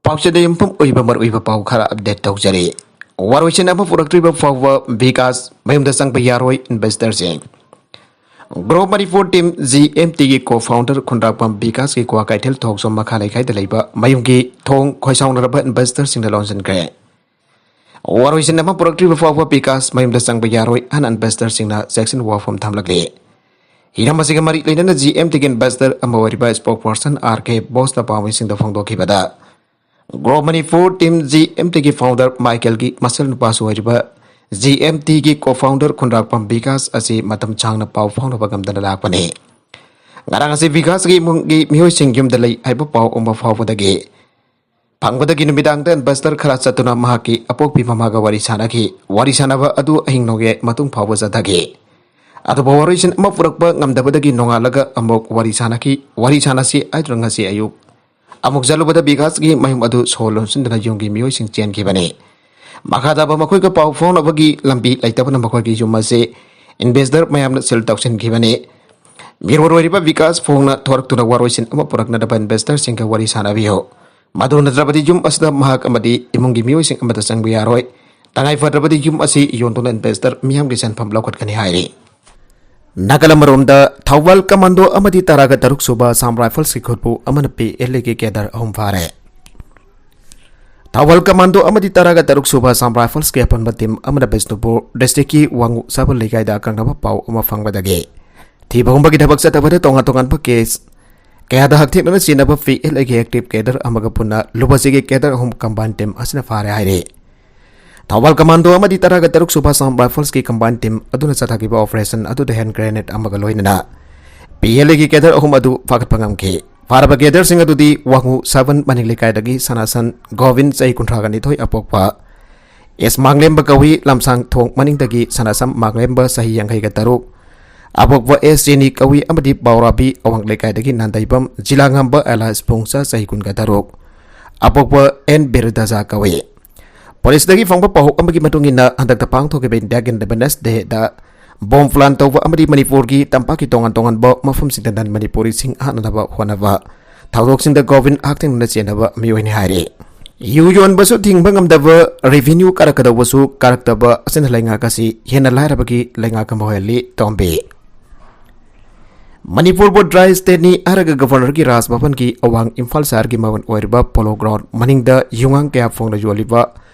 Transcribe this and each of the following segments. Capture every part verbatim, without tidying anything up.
ꯄꯥꯎꯆꯦꯗ ꯌꯨꯝꯐꯝ ꯑꯣꯏꯕ ꯃꯔꯨꯑꯣꯏꯕ ꯄꯥꯎ ꯈꯔ ꯑꯞꯗꯦꯠ ꯇꯧꯖꯔꯤ꯫ ꯋꯥꯔꯣꯏꯁꯤꯟ ꯑꯃ ꯄꯨꯔꯛꯇ꯭ꯔꯤꯕ ꯐꯥꯎꯕ ꯕꯤꯀꯥꯁ ꯃꯌꯨꯝꯗ ꯆꯪꯕ ꯌꯥꯔꯣꯏ ꯏꯟꯚꯦꯁꯇꯔꯁꯤꯡ꯫ Grow Manipur team G M ꯇꯤꯒꯤ ꯀꯣ ꯐꯥꯎꯟꯗꯔ ꯈꯨꯟꯗ꯭ꯔꯥꯛꯄꯝ ꯕꯤꯀꯥꯁꯀꯤ ꯀ꯭ꯋꯥꯀꯩꯊꯦꯜ ꯊꯣꯛꯆꯣꯝ ꯃꯈꯥ ꯂꯩꯀꯥꯏꯗ ꯂꯩꯕ ꯃꯌꯨꯝꯒꯤ ꯊꯣꯡ ꯈꯣꯏꯁꯥꯎꯅꯔꯕ ꯏꯟꯚꯦꯁꯇꯔꯁꯤꯡꯅ ꯂꯣꯟꯁꯤꯟꯈ꯭ꯔꯦ꯫ ꯋꯥꯔꯣꯏꯁꯤꯟ ꯑꯃ ꯄꯨꯔꯛꯇ꯭ꯔꯤꯕ ꯐꯥꯎꯕ ꯕꯤꯀꯥꯁ ꯃꯌꯨꯝꯗ ꯆꯪꯕ ꯌꯥꯔꯣꯏ ꯍꯥꯏꯅ ꯏꯟꯚꯦꯁꯇꯔꯁꯤꯡꯅ ꯆꯦꯛꯁꯤꯟ ꯋꯥꯐꯝ ꯊꯝꯂꯛꯂꯤ꯫ ꯍꯤꯔꯝ ꯑꯁꯤꯒ ꯃꯔꯤ ꯂꯩꯅꯅ ꯖꯤ ꯑꯦꯝ ꯇꯤꯒꯤ ꯏꯟꯚꯦꯁꯇꯔ ꯑꯃ ꯑꯣꯏꯔꯤꯕ ꯁ꯭ꯄꯣꯛ ꯄꯔꯁꯟ ꯑꯥꯔ ꯀꯦ ꯕꯣꯁꯅ ꯄꯥꯎꯃꯤꯁꯤꯡꯗ ꯐꯣꯡꯗꯣꯛꯈꯤꯕꯗ, Grow Manipur team G M ꯇꯤꯒꯤ ꯐꯥꯎꯟꯗꯔ ꯃꯥꯏꯀꯦꯜꯒꯤ ꯃꯆꯜ ꯅꯨꯄꯥꯁꯨ ꯑꯣꯏꯔꯤꯕ ꯖꯤ ꯑꯦꯝ ꯇꯤꯒꯤ ꯀꯣ ꯐꯥꯎꯟꯗꯔ ꯈꯨꯟꯗ꯭ꯔꯥꯛꯄꯝ ꯕꯤꯀꯥꯁ ꯑꯁꯤ ꯃꯇꯝ ꯁꯥꯡꯅ ꯄꯥꯎ ꯐꯥꯎꯅꯕ ꯉꯝꯗꯅ ꯂꯥꯛꯄꯅꯤ꯫ ꯉꯔꯥꯡ ꯑꯁꯤ ꯕꯤꯀꯥꯁꯀꯤ ꯏꯃꯨꯡꯒꯤ ꯃꯤꯑꯣꯏꯁꯤꯡ ꯌꯨꯝꯗ ꯂꯩ ꯍꯥꯏꯕ ꯄꯥꯎ ꯑꯃ ꯐꯥꯎꯕꯗꯒꯤ ꯐꯪꯕꯗꯒꯤ ꯅꯨꯃꯤꯗꯥꯡꯗ ꯏꯟꯚꯦꯁꯇꯔ ꯈꯔ ꯆꯠꯇꯨꯅ ꯃꯍꯥꯛꯀꯤ ꯑꯄꯣꯛꯄꯤ ꯃꯃꯥꯒ ꯋꯥꯔꯤ ꯁꯥꯅꯈꯤ꯫ ꯋꯥꯔꯤ ꯁꯥꯅꯕ ꯑꯗꯨ ꯑꯍꯤꯡ ꯅꯣꯡꯌꯥꯏ ꯃꯇꯨꯡ ꯐꯥꯎꯕ ꯆꯠꯊꯈꯤ꯫ ꯑꯗꯨꯕꯨ ꯋꯥꯔꯣꯏꯁꯤꯟ ꯑꯃ ꯄꯨꯔꯛꯄ ꯉꯝꯗꯕꯗꯒꯤ ꯅꯣꯡꯉꯥꯜꯂꯒ ꯑꯃꯨꯛ ꯋꯥꯔꯤ ꯁꯥꯅꯈꯤ꯫ ꯋꯥꯔꯤ ꯁꯥꯅꯁꯤ ꯍꯥꯏꯗꯨꯅ ꯉꯁꯤ ꯑꯌꯨꯛ ꯑꯃꯨꯛ ꯆꯠꯂꯨꯕꯗ ꯕꯤꯀꯥꯁꯀꯤ ꯃꯌꯨꯝ ꯑꯗꯨ ꯁꯣ ꯂꯣꯟꯁꯤꯟꯗꯨꯅ ꯌꯨꯝꯒꯤ ꯃꯤꯑꯣꯏꯁꯤꯡ ꯆꯦꯟꯈꯤꯕꯅꯤ꯫ ꯃꯈꯥ ꯇꯥꯕ ꯃꯈꯣꯏꯒ ꯄꯥꯎ ꯐꯥꯎꯅꯕꯒꯤ ꯂꯝꯕꯤ ꯂꯩꯇꯕꯅ ꯃꯈꯣꯏꯒꯤ ꯌꯨꯝ ꯑꯁꯤ ꯏꯟꯚꯦꯁꯇꯔ ꯃꯌꯥꯝꯅ ꯁꯤꯜ ꯇꯧꯁꯤꯟꯈꯤꯕꯅꯤ꯫ ꯃꯤꯔꯣꯜ ꯑꯣꯏꯔꯤꯕ ꯕꯤꯀꯥꯁ ꯐꯣꯡꯅ ꯊꯣꯔꯛꯇꯨꯅ ꯋꯥꯔꯣꯏꯁꯤꯟ ꯑꯃ ꯄꯨꯔꯛꯅꯗꯕ ꯏꯟꯚꯦꯁꯇꯔꯁꯤꯡꯒ ꯋꯥꯔꯤ ꯁꯥꯅꯕꯤꯌꯨ꯫ ꯃꯗꯨ ꯅꯠꯇ꯭ꯔꯕꯗꯤ ꯌꯨꯝ ꯑꯁꯤꯗ ꯃꯍꯥꯛ ꯑꯃꯗꯤ ꯏꯃꯨꯡꯒꯤ ꯃꯤꯑꯣꯏꯁꯤꯡ ꯑꯃꯠꯇ ꯆꯪꯕ ꯌꯥꯔꯣꯏ꯫ ꯇꯉꯥꯏ ꯐꯗ꯭ꯔꯕꯗꯤ ꯌꯨꯝ ꯑꯁꯤ ꯌꯣꯟꯗꯨꯅ ꯏꯟꯚꯦꯁꯇꯔ ꯃꯤꯌꯥꯝꯒꯤ ꯁꯦꯟꯐꯝ ꯂꯧꯈꯠꯀꯅꯤ ꯍꯥꯏꯔꯤ꯫ ꯅꯥꯀꯜ ꯑꯃꯔꯣꯝꯗ ꯊꯧꯕꯥꯜ ꯀꯃꯥꯟꯗꯣ ꯑꯃꯗꯤ ꯇꯔꯥꯒ ꯇꯔꯨꯛ ꯁꯨꯕ ꯑꯁꯥꯝ ꯔꯥꯏꯐꯜꯁꯀꯤ ꯈꯨꯠꯄꯨ ꯑꯃꯅ ꯄꯤ ꯑꯦꯜ ꯑꯦꯒꯤ ꯀꯦꯗꯔ ꯑꯍꯨꯝ ꯐꯥꯔꯦ꯫ ꯊꯧꯕꯥꯜ ꯀꯃꯥꯟꯗꯣ ꯑꯃꯗꯤ ꯇꯔꯥꯒ ꯇꯔꯨꯛ ꯁꯨꯕ ꯑꯁꯥꯝ ꯔꯥꯏꯐꯜꯁꯀꯤ ꯑꯄꯨꯟꯕ ꯇꯤꯝ ꯑꯃꯅ ꯕꯤꯁꯅꯨꯄꯨꯔ ꯗꯤꯁꯇ꯭ꯔꯤꯛꯀꯤ ꯋꯥꯡꯉꯨ ꯁꯥꯕꯜ ꯂꯩꯀꯥꯏꯗ ꯑꯀꯛꯅꯕ ꯄꯥꯎ ꯑꯃ ꯐꯪꯕꯗꯒꯤ ꯊꯤꯕ ꯍꯨꯝꯕꯒꯤ ꯊꯕꯛ ꯆꯠꯊꯕꯗ ꯇꯣꯉꯥꯟ ꯇꯣꯉꯥꯟꯕ ꯀꯦꯁ ꯀꯌꯥꯗ ꯍꯛꯊꯦꯡꯅꯅ ꯆꯦꯟꯅꯕ ꯄꯤ ꯑꯦꯜ ꯑꯦꯒꯤ ꯑꯦꯛꯇꯤꯚ ꯀꯦꯗꯔ ꯑꯃꯒ ꯄꯨꯟꯅ ꯂꯨꯄꯥ ꯆꯤꯒꯤ ꯀꯦꯗꯔ ꯑꯍꯨꯝ ꯀꯝꯕꯥꯏꯟ ꯇꯤꯝ ꯑꯁꯤꯅ ꯐꯥꯔꯦ ꯍꯥꯏꯔꯤ꯫ ꯊꯧꯕꯥꯜ ꯀꯃꯥꯟꯗꯣ ꯑꯃꯗꯤ ꯇꯔꯥꯒ ꯇꯔꯨꯛ ꯁꯨꯕ ꯑꯁꯥꯝ ꯔꯥꯏꯐꯜꯁꯀꯤ ꯀꯝꯕꯥꯏꯟ ꯇꯤꯝ ꯑꯗꯨꯅ ꯆꯠꯊꯈꯤꯕ ꯑꯣꯄꯔꯦꯁꯟ ꯑꯗꯨꯗ ꯍꯦꯟ ꯒ꯭ꯔꯦꯅꯦꯗ ꯑꯃꯒ ꯂꯣꯏꯅꯅ ꯄꯤ ꯑꯦꯜ ꯑꯦꯒꯤ ꯀꯦꯗꯔ ꯑꯍꯨꯝ ꯑꯗꯨ ꯐꯥꯒꯠꯄ ꯉꯝꯈꯤ꯫ ꯐꯥꯔꯕ ꯀꯦꯗꯔꯁꯤꯡ ꯑꯗꯨꯗꯤ ꯋꯥꯡꯉꯨ ꯁꯕꯟ ꯃꯅꯤꯡ ꯂꯩꯀꯥꯏꯗꯒꯤ ꯁꯅꯥꯁꯟ ꯒꯣꯕꯤꯟ, ꯆꯍꯤ ꯀꯨꯟꯊ꯭ꯔꯥꯒ ꯅꯤꯊꯣꯏ ꯑꯄꯣꯛꯄ, ꯑꯦꯁ ꯃꯥꯡꯂꯦꯝꯕ ꯀꯧꯏ, ꯂꯝꯁꯥꯡ ꯊꯣꯡ ꯃꯅꯤꯡꯗꯒꯤ ꯁꯅꯥꯁꯝ ꯃꯥꯡꯂꯦꯝꯕ, ꯆꯍꯤ ꯌꯥꯡꯈꯩꯒ ꯇꯔꯨꯛ ꯑꯄꯣꯛꯄ, ꯑꯦꯁ ꯆꯦꯅꯤ ꯀꯧꯏ ꯑꯃꯗꯤ ꯕꯥꯎꯔꯥꯕꯤ, ꯑꯋꯥꯡ ꯂꯩꯀꯥꯏꯗꯒꯤ ꯅꯥꯟꯗꯩꯕꯝ ꯖꯤꯂꯥꯉꯝꯕ ꯑꯦꯂꯥꯏꯁ ꯄꯣꯡꯆꯥ, ꯆꯍꯤ ꯀꯨꯟꯒ ꯇꯔꯨꯛ ꯑꯄꯣꯛꯄ, ꯑꯦꯟ ꯕꯤꯔꯗꯖꯥ ꯀꯧꯏ꯫ ꯄꯨꯂꯤꯁꯇꯒꯤ ꯐꯪꯕ ꯄꯥꯎꯍꯧ ꯑꯃꯒꯤ ꯃꯇꯨꯡ ꯏꯟꯅ, ꯍꯟꯗꯛꯇ ꯄꯥꯡꯊꯣꯛꯈꯤꯕ ꯏꯟꯗꯤꯌꯥꯒꯤ ꯏꯟꯗꯤꯄꯦꯟꯗꯦꯟꯁ ꯗꯦꯗ ꯕꯣꯝ ꯄ꯭ꯂꯥꯟ ꯇꯧꯕ ꯑꯃꯗꯤ ꯃꯅꯤꯄꯨꯔꯒꯤ ꯇꯝꯄꯥꯛꯀꯤ ꯇꯣꯉꯥꯟ ꯇꯣꯉꯥꯟꯕ ꯃꯐꯝꯁꯤꯡꯗ ꯅꯟ ꯃꯅꯤꯄꯨꯔꯤꯁꯤꯡ ꯍꯥꯠꯅꯅꯕ ꯍꯣꯠꯅꯕ ꯊꯧꯗꯣꯛꯁꯤꯡꯗ ꯒꯣꯕꯤꯟ ꯍꯛꯊꯦꯡꯅꯅ ꯆꯦꯟꯅꯕ ꯃꯤꯑꯣꯏꯅꯤ ꯍꯥꯏꯔꯤ꯫ ꯌꯨ ꯌꯣꯟꯕꯁꯨ ꯊꯤꯡꯕ ꯉꯝꯗꯕ, revenue ꯀꯥꯔꯛꯀꯗꯧꯕꯁꯨ ꯀꯥꯔꯛꯇꯕ ꯑꯁꯤꯅ ꯂꯩꯉꯥꯛ ꯑꯁꯤ ꯍꯦꯟꯅ ꯂꯥꯏꯔꯕꯒꯤ ꯂꯩꯉꯥꯛ ꯑꯃ ꯑꯣꯏꯍꯜꯂꯤ꯫ ꯇꯣꯝꯕꯤ꯫ ꯃꯅꯤꯄꯨꯔꯕꯨ dry stateꯅꯤ ꯍꯥꯏꯔꯒ Governorꯒꯤ ꯔꯥꯖ ꯚꯕꯟꯒꯤ ꯑꯋꯥꯡ ꯏꯝꯐꯥꯜ ꯁꯍꯔꯒꯤ ꯃꯃꯜ ꯑꯣꯏꯔꯤꯕ Polo Ground ꯃꯅꯤꯡꯗ ꯌꯨꯉꯥꯡ ꯀꯌꯥ ꯐꯣꯡꯅ ꯌꯣꯜꯂꯤꯕ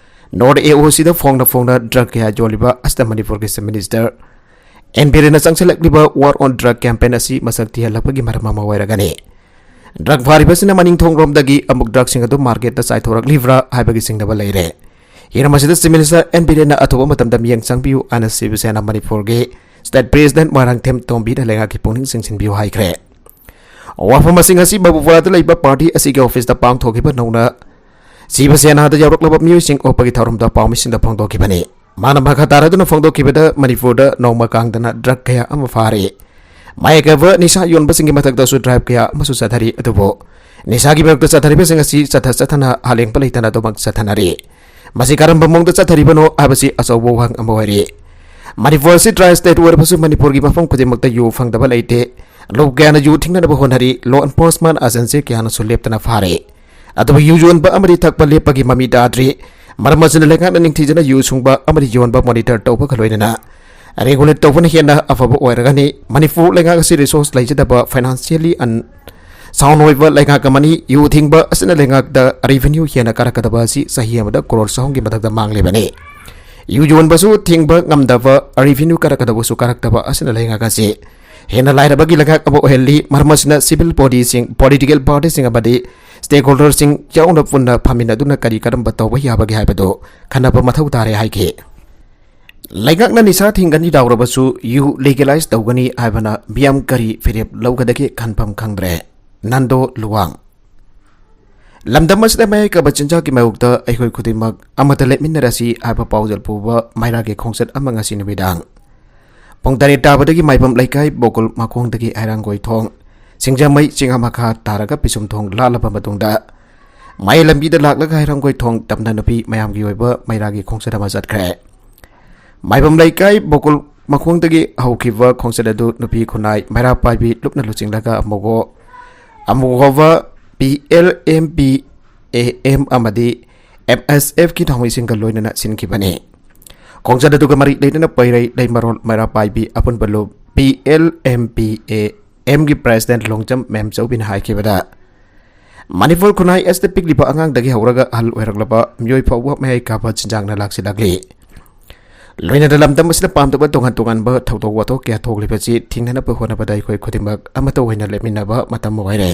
North AOCꯗ ꯐꯣꯡꯅ ꯐꯣꯡꯅ drug ꯀꯌꯥ ꯌꯣꯜꯂꯤꯕ ꯑꯁꯤꯗ ꯃꯅꯤꯄꯨꯔꯒꯤ Chief Minister ꯑꯦꯟ ꯕꯤꯔꯦꯟꯅ ꯆꯪꯁꯤꯜꯂꯛꯂꯤꯕ War on Drug campaign ꯑꯁꯤ ꯃꯁꯛ ꯊꯤꯍꯜꯂꯛꯄꯒꯤ ꯃꯔꯝ ꯑꯃ ꯑꯣꯏꯔꯒꯅꯤ꯫ Drug ꯐꯥꯔꯤꯕꯁꯤꯅ ꯃꯅꯤꯡ ꯊꯣꯡꯔꯣꯝꯗꯒꯤ ꯑꯃꯨꯛ drugꯁꯤꯡ ꯑꯗꯨ marketꯇ ꯆꯥꯏꯊꯣꯔꯛꯂꯤꯕ꯭ꯔꯥ ꯍꯥꯏꯕꯒꯤ ꯆꯤꯡꯅꯕ ꯂꯩꯔꯦ꯫ ꯍꯤꯔꯝ ꯑꯁꯤꯗ Chief Minister ꯑꯦꯟ ꯕꯤꯔꯦꯟꯅ ꯑꯊꯨꯕ ꯃꯇꯝꯗ ꯃꯤꯠꯌꯦꯡ ꯆꯪꯕꯤꯌꯨ ꯍꯥꯏꯅ ꯁꯤꯕ ꯁꯦꯅꯥ ꯃꯅꯤꯄꯨꯔꯒꯤ State President ꯃꯣꯏꯔꯥꯡꯊꯦꯝ ꯇꯣꯝꯕꯤꯅ ꯂꯩꯉꯥꯛꯀꯤ ꯄꯨꯛꯅꯤꯡ ꯆꯤꯡꯁꯤꯟꯕꯤꯌꯨ ꯍꯥꯏꯈ꯭ꯔꯦ꯫ ꯋꯥꯐꯝ ꯑꯁꯤꯡ ꯑꯁꯤ ꯃꯕꯨꯄꯨꯔꯥꯗ ꯂꯩꯕ party ꯑꯁꯤꯒꯤ officeꯇ ꯄꯥꯡꯊꯣꯛꯈꯤꯕ ꯅꯧꯅ ꯁꯤꯕ ꯁꯦꯅꯥꯗ ꯌꯥꯎꯔꯛꯂꯕ ꯃꯤꯑꯣꯏꯁꯤꯡ ꯑꯣꯛꯄꯒꯤ ꯊꯧꯔꯝꯗ ꯄꯥꯎꯃꯤꯁꯤꯡꯗ ꯐꯣꯡꯗꯣꯛꯈꯤꯕꯅꯤ꯫ ꯃꯥꯅ ꯃꯈꯥ ꯇꯥꯔꯗꯨꯅ ꯐꯣꯡꯗꯣꯛꯈꯤꯕꯗ ꯃꯅꯤꯄꯨꯔꯗ ꯅꯣꯡꯃ ꯀꯥꯡꯗꯅ drug ꯀꯌꯥ ꯑꯃ ꯐꯥꯔꯦ꯫ ꯃꯥꯌꯦꯛ ꯑꯣꯏꯕ ꯅꯤꯁꯥ ꯌꯣꯟꯕꯁꯤꯡꯒꯤ ꯃꯊꯛꯇꯁꯨ drive ꯀꯌꯥ ꯑꯃꯁꯨ ꯆꯠꯊꯔꯤ꯫ ꯑꯗꯨꯕꯨ ꯅꯤꯁꯥꯒꯤ ꯃꯔꯛꯇ ꯆꯠꯊꯔꯤꯕꯁꯤꯡ ꯑꯁꯤ ꯆꯠꯊ ꯆꯠꯊꯅ ꯍꯥꯂꯦꯡꯕ ꯂꯩꯇꯅ ꯑꯗꯨꯃꯛ ꯆꯠꯊꯅꯔꯤ꯫ ꯃꯁꯤ ꯀꯔꯝꯕ ꯃꯑꯣꯡꯗ ꯆꯠꯊꯔꯤꯕꯅꯣ ꯍꯥꯏꯕꯁꯤ ꯑꯆꯧꯕ ꯋꯥꯍꯪ ꯑꯃ ꯑꯣꯏꯔꯤ꯫ ꯃꯅꯤꯄꯨꯔ ꯑꯁꯤ dry state ꯑꯣꯏꯔꯕꯁꯨ ꯃꯅꯤꯄꯨꯔꯒꯤ ꯃꯐꯝ ꯈꯨꯗꯤꯡꯃꯛꯇ ꯌꯨ ꯐꯪꯗꯕ ꯂꯩꯇꯦ꯫ ꯂꯨꯞ ꯀꯌꯥꯅ ꯌꯨ ꯊꯤꯡꯅꯅꯕ ꯍꯣꯠꯅꯔꯤ꯫ Law enforcement agency ꯀꯌꯥꯅꯁꯨ ꯂꯦꯞꯇꯅ ꯐꯥꯔꯤ꯫ ꯑꯗꯨꯕꯨ ꯌꯨ ꯌꯣꯟꯕ ꯑꯃꯗꯤ ꯊꯛꯄ ꯂꯦꯞꯄꯒꯤ ꯃꯃꯤ ꯇꯥꯗ꯭ꯔꯤ꯫ ꯃꯔꯝ ꯑꯁꯤꯅ ꯂꯩꯉꯥꯛꯅ ꯅꯤꯡꯊꯤꯖꯅ ꯌꯨ ꯁꯨꯡꯕ ꯑꯃꯗꯤ ꯌꯣꯟꯕ monitor ꯇꯧꯕꯒ ꯂꯣꯏꯅꯅ regulate ꯇꯧꯕꯅ ꯍꯦꯟꯅ ꯑꯐꯕ ꯑꯣꯏꯔꯒꯅꯤ꯫ ꯃꯅꯤꯄꯨꯔ ꯂꯩꯉꯥꯛ ꯑꯁꯤ resource ꯂꯩꯖꯗꯕ, financially unsound ꯑꯣꯏꯕ ꯂꯩꯉꯥꯛ ꯑꯃꯅꯤ꯫ ꯌꯨ ꯊꯤꯡꯕ ꯑꯁꯤꯅ ꯂꯩꯉꯥꯛꯇ revenue ꯍꯦꯟꯅ ꯀꯥꯔꯛꯀꯗꯕ ꯑꯁꯤ ꯆꯍꯤ ꯑꯃꯗ ꯀ꯭ꯔꯣꯔ ꯆꯍꯨꯝꯒꯤ ꯃꯊꯛꯇ ꯃꯥꯡꯂꯤꯕꯅꯤ꯫ ꯌꯨ ꯌꯣꯟꯕꯁꯨ ꯊꯤꯡꯕ ꯉꯝꯗꯕ, revenue ꯀꯥꯔꯛꯀꯗꯕꯁꯨ ꯀꯥꯔꯛꯇꯕ ꯑꯁꯤꯅ ꯂꯩꯉꯥꯛ ꯑꯁꯤ ꯍꯦꯟꯅ ꯂꯥꯏꯔꯕꯒꯤ ꯂꯩꯉꯥꯛ ꯑꯃ ꯑꯣꯏꯍꯜꯂꯤ꯫ ꯃꯔꯝ ꯑꯁꯤꯅ civil bodyꯁꯤꯡ, political partyꯁꯤꯡ ꯑꯃꯗꯤ stakeholderꯁꯤꯡ ꯌꯥꯎꯅ ꯄꯨꯟꯅ ꯐꯝꯃꯤꯟꯅꯗꯨꯅ ꯀꯔꯤ ꯀꯔꯝꯕ ꯇꯧꯕ ꯌꯥꯕꯒꯦ ꯍꯥꯏꯕꯗꯨ ꯈꯟꯅꯕ ꯃꯊꯧ ꯇꯥꯔꯦ ꯍꯥꯏꯈꯤ꯫ ꯂꯩꯉꯥꯛꯅ ꯅꯤꯁꯥ ꯊꯤꯡꯒꯅꯤ ꯂꯥꯎꯔꯕꯁꯨ ꯌꯨ legalize ꯇꯧꯒꯅꯤ ꯍꯥꯏꯕꯅ ꯃꯤꯌꯥꯝ ꯀꯔꯤ ꯐꯤꯔꯦꯞ ꯂꯧꯒꯗꯒꯦ ꯈꯟꯐꯝ ꯈꯪꯗ꯭ꯔꯦ꯫ ꯅꯟꯗꯣ ꯂꯨꯋꯥꯡ꯫ ꯂꯝꯗꯝ ꯑꯁꯤꯗ ꯃꯌꯥꯏ ꯀꯥꯕ ꯆꯤꯟꯖꯥꯛꯀꯤ ꯃꯥꯌꯣꯛꯇ ꯑꯩꯈꯣꯏ ꯈꯨꯗꯤꯡꯃꯛ ꯑꯃꯠꯇ ꯂꯦꯞꯃꯤꯟꯅꯔꯁꯤ ꯍꯥꯏꯕ ꯄꯥꯎꯖꯦꯜ ꯄꯨꯕ ꯃꯩꯔꯥꯒꯤ ꯈꯣꯡꯆꯠ ꯑꯃ ꯉꯁꯤ ꯅꯨꯃꯤꯗꯥꯡ ꯄꯨꯡ ꯇꯔꯦꯠ ꯇꯥꯕꯗꯒꯤ ꯃꯥꯏꯕꯝ ꯂꯩꯀꯥꯏ ꯕꯣꯀꯨꯜ ꯃꯈꯣꯡꯗꯒꯤ ꯍꯩꯔꯥꯡꯒꯣꯏ ꯊꯣꯡ, ꯁꯤꯡꯖꯃꯩ ꯆꯤꯡꯉꯥ ꯃꯈꯥ ꯇꯥꯔꯒ ꯄꯤꯁꯨꯝ ꯊꯣꯡ ꯂꯥꯜꯂꯕ ꯃꯇꯨꯡꯗ ꯃꯌꯥꯏ ꯂꯝꯕꯤꯗ ꯂꯥꯛꯂꯒ ꯍꯩꯔꯥꯡꯒꯣꯏ ꯊꯣꯡ ꯇꯝꯅ ꯅꯨꯄꯤ ꯃꯌꯥꯝꯒꯤ ꯑꯣꯏꯕ ꯃꯩꯔꯥꯒꯤ ꯈꯣꯡꯆꯠ ꯑꯃ ꯆꯠꯈ꯭ꯔꯦ꯫ ꯃꯥꯏꯕꯝ ꯂꯩꯀꯥꯏ ꯕꯣꯀꯨꯜ ꯃꯈꯣꯡꯗꯒꯤ ꯍꯧꯈꯤꯕ ꯈꯣꯡꯆꯠ ꯑꯗꯨ ꯅꯨꯄꯤ ꯈꯨꯟꯅꯥꯏ ꯃꯩꯔꯥ ꯄꯥꯏꯕꯤ ꯂꯨꯞꯅ ꯂꯨꯆꯤꯡꯂꯒ ꯃꯣꯒꯣ ꯑꯃꯨꯛ ꯍꯧꯕ P L M P A M ꯑꯃꯗꯤ ꯑꯦꯝ ꯑꯦꯁ ꯑꯦꯐꯀꯤ ꯊꯧꯃꯤꯁꯤꯡꯒ ꯂꯣꯏꯅꯅ ꯁꯤꯟꯈꯤꯕꯅꯤ꯫ ꯈꯣꯡꯆꯠ ꯑꯗꯨꯒ ꯃꯔꯤ ꯂꯩꯅꯅ ꯄꯩꯔꯩ ꯂꯩꯃꯔꯣꯜ ꯃꯩꯔꯥ ꯄꯥꯏꯕꯤ ꯑꯄꯨꯟꯕ ꯂꯨꯞ ꯄꯤ ꯑꯦꯜ ꯑꯦꯝ ꯄꯤ ꯑꯦ ꯑꯦꯝꯒꯤ ꯄ꯭ꯔꯦꯁꯤꯗꯦꯟꯠ ꯂꯣꯡꯖꯝ ꯃꯦꯝꯆꯧꯕꯤꯅ ꯍꯥꯏꯈꯤꯕꯗ, ꯃꯅꯤꯄꯨꯔ ꯈꯨꯟꯅꯥꯏ ꯑꯁꯤꯗ ꯄꯤꯛꯂꯤꯕ ꯑꯉꯥꯡꯗꯒꯤ ꯍꯧꯔꯒ ꯑꯍꯜ ꯑꯣꯏꯔꯛꯂꯕ ꯃꯤꯑꯣꯏ ꯐꯥꯎꯕ ꯃꯌꯥꯏ ꯀꯥꯕ ꯆꯤꯟꯖꯥꯛꯅ ꯂꯥꯛꯁꯤꯜꯂꯛꯂꯤ꯫ ꯂꯣꯏꯅꯅ ꯂꯝꯗꯝ ꯑꯁꯤꯗ ꯄꯥꯝꯗꯕ ꯇꯣꯉꯥꯟ ꯇꯣꯉꯥꯟꯕ ꯊꯧꯗꯣꯛ ꯋꯥꯊꯣꯛ ꯀꯌꯥ ꯊꯣꯛꯂꯤꯕꯁꯤ ꯊꯤꯡꯅꯅꯕ ꯍꯣꯠꯅꯕꯗ ꯑꯩꯈꯣꯏ ꯈꯨꯗꯤꯡꯃꯛ ꯑꯃꯠꯇ ꯑꯣꯏꯅ ꯂꯦꯞꯃꯤꯟꯅꯕ ꯃꯇꯝ ꯑꯣꯏꯔꯦ꯫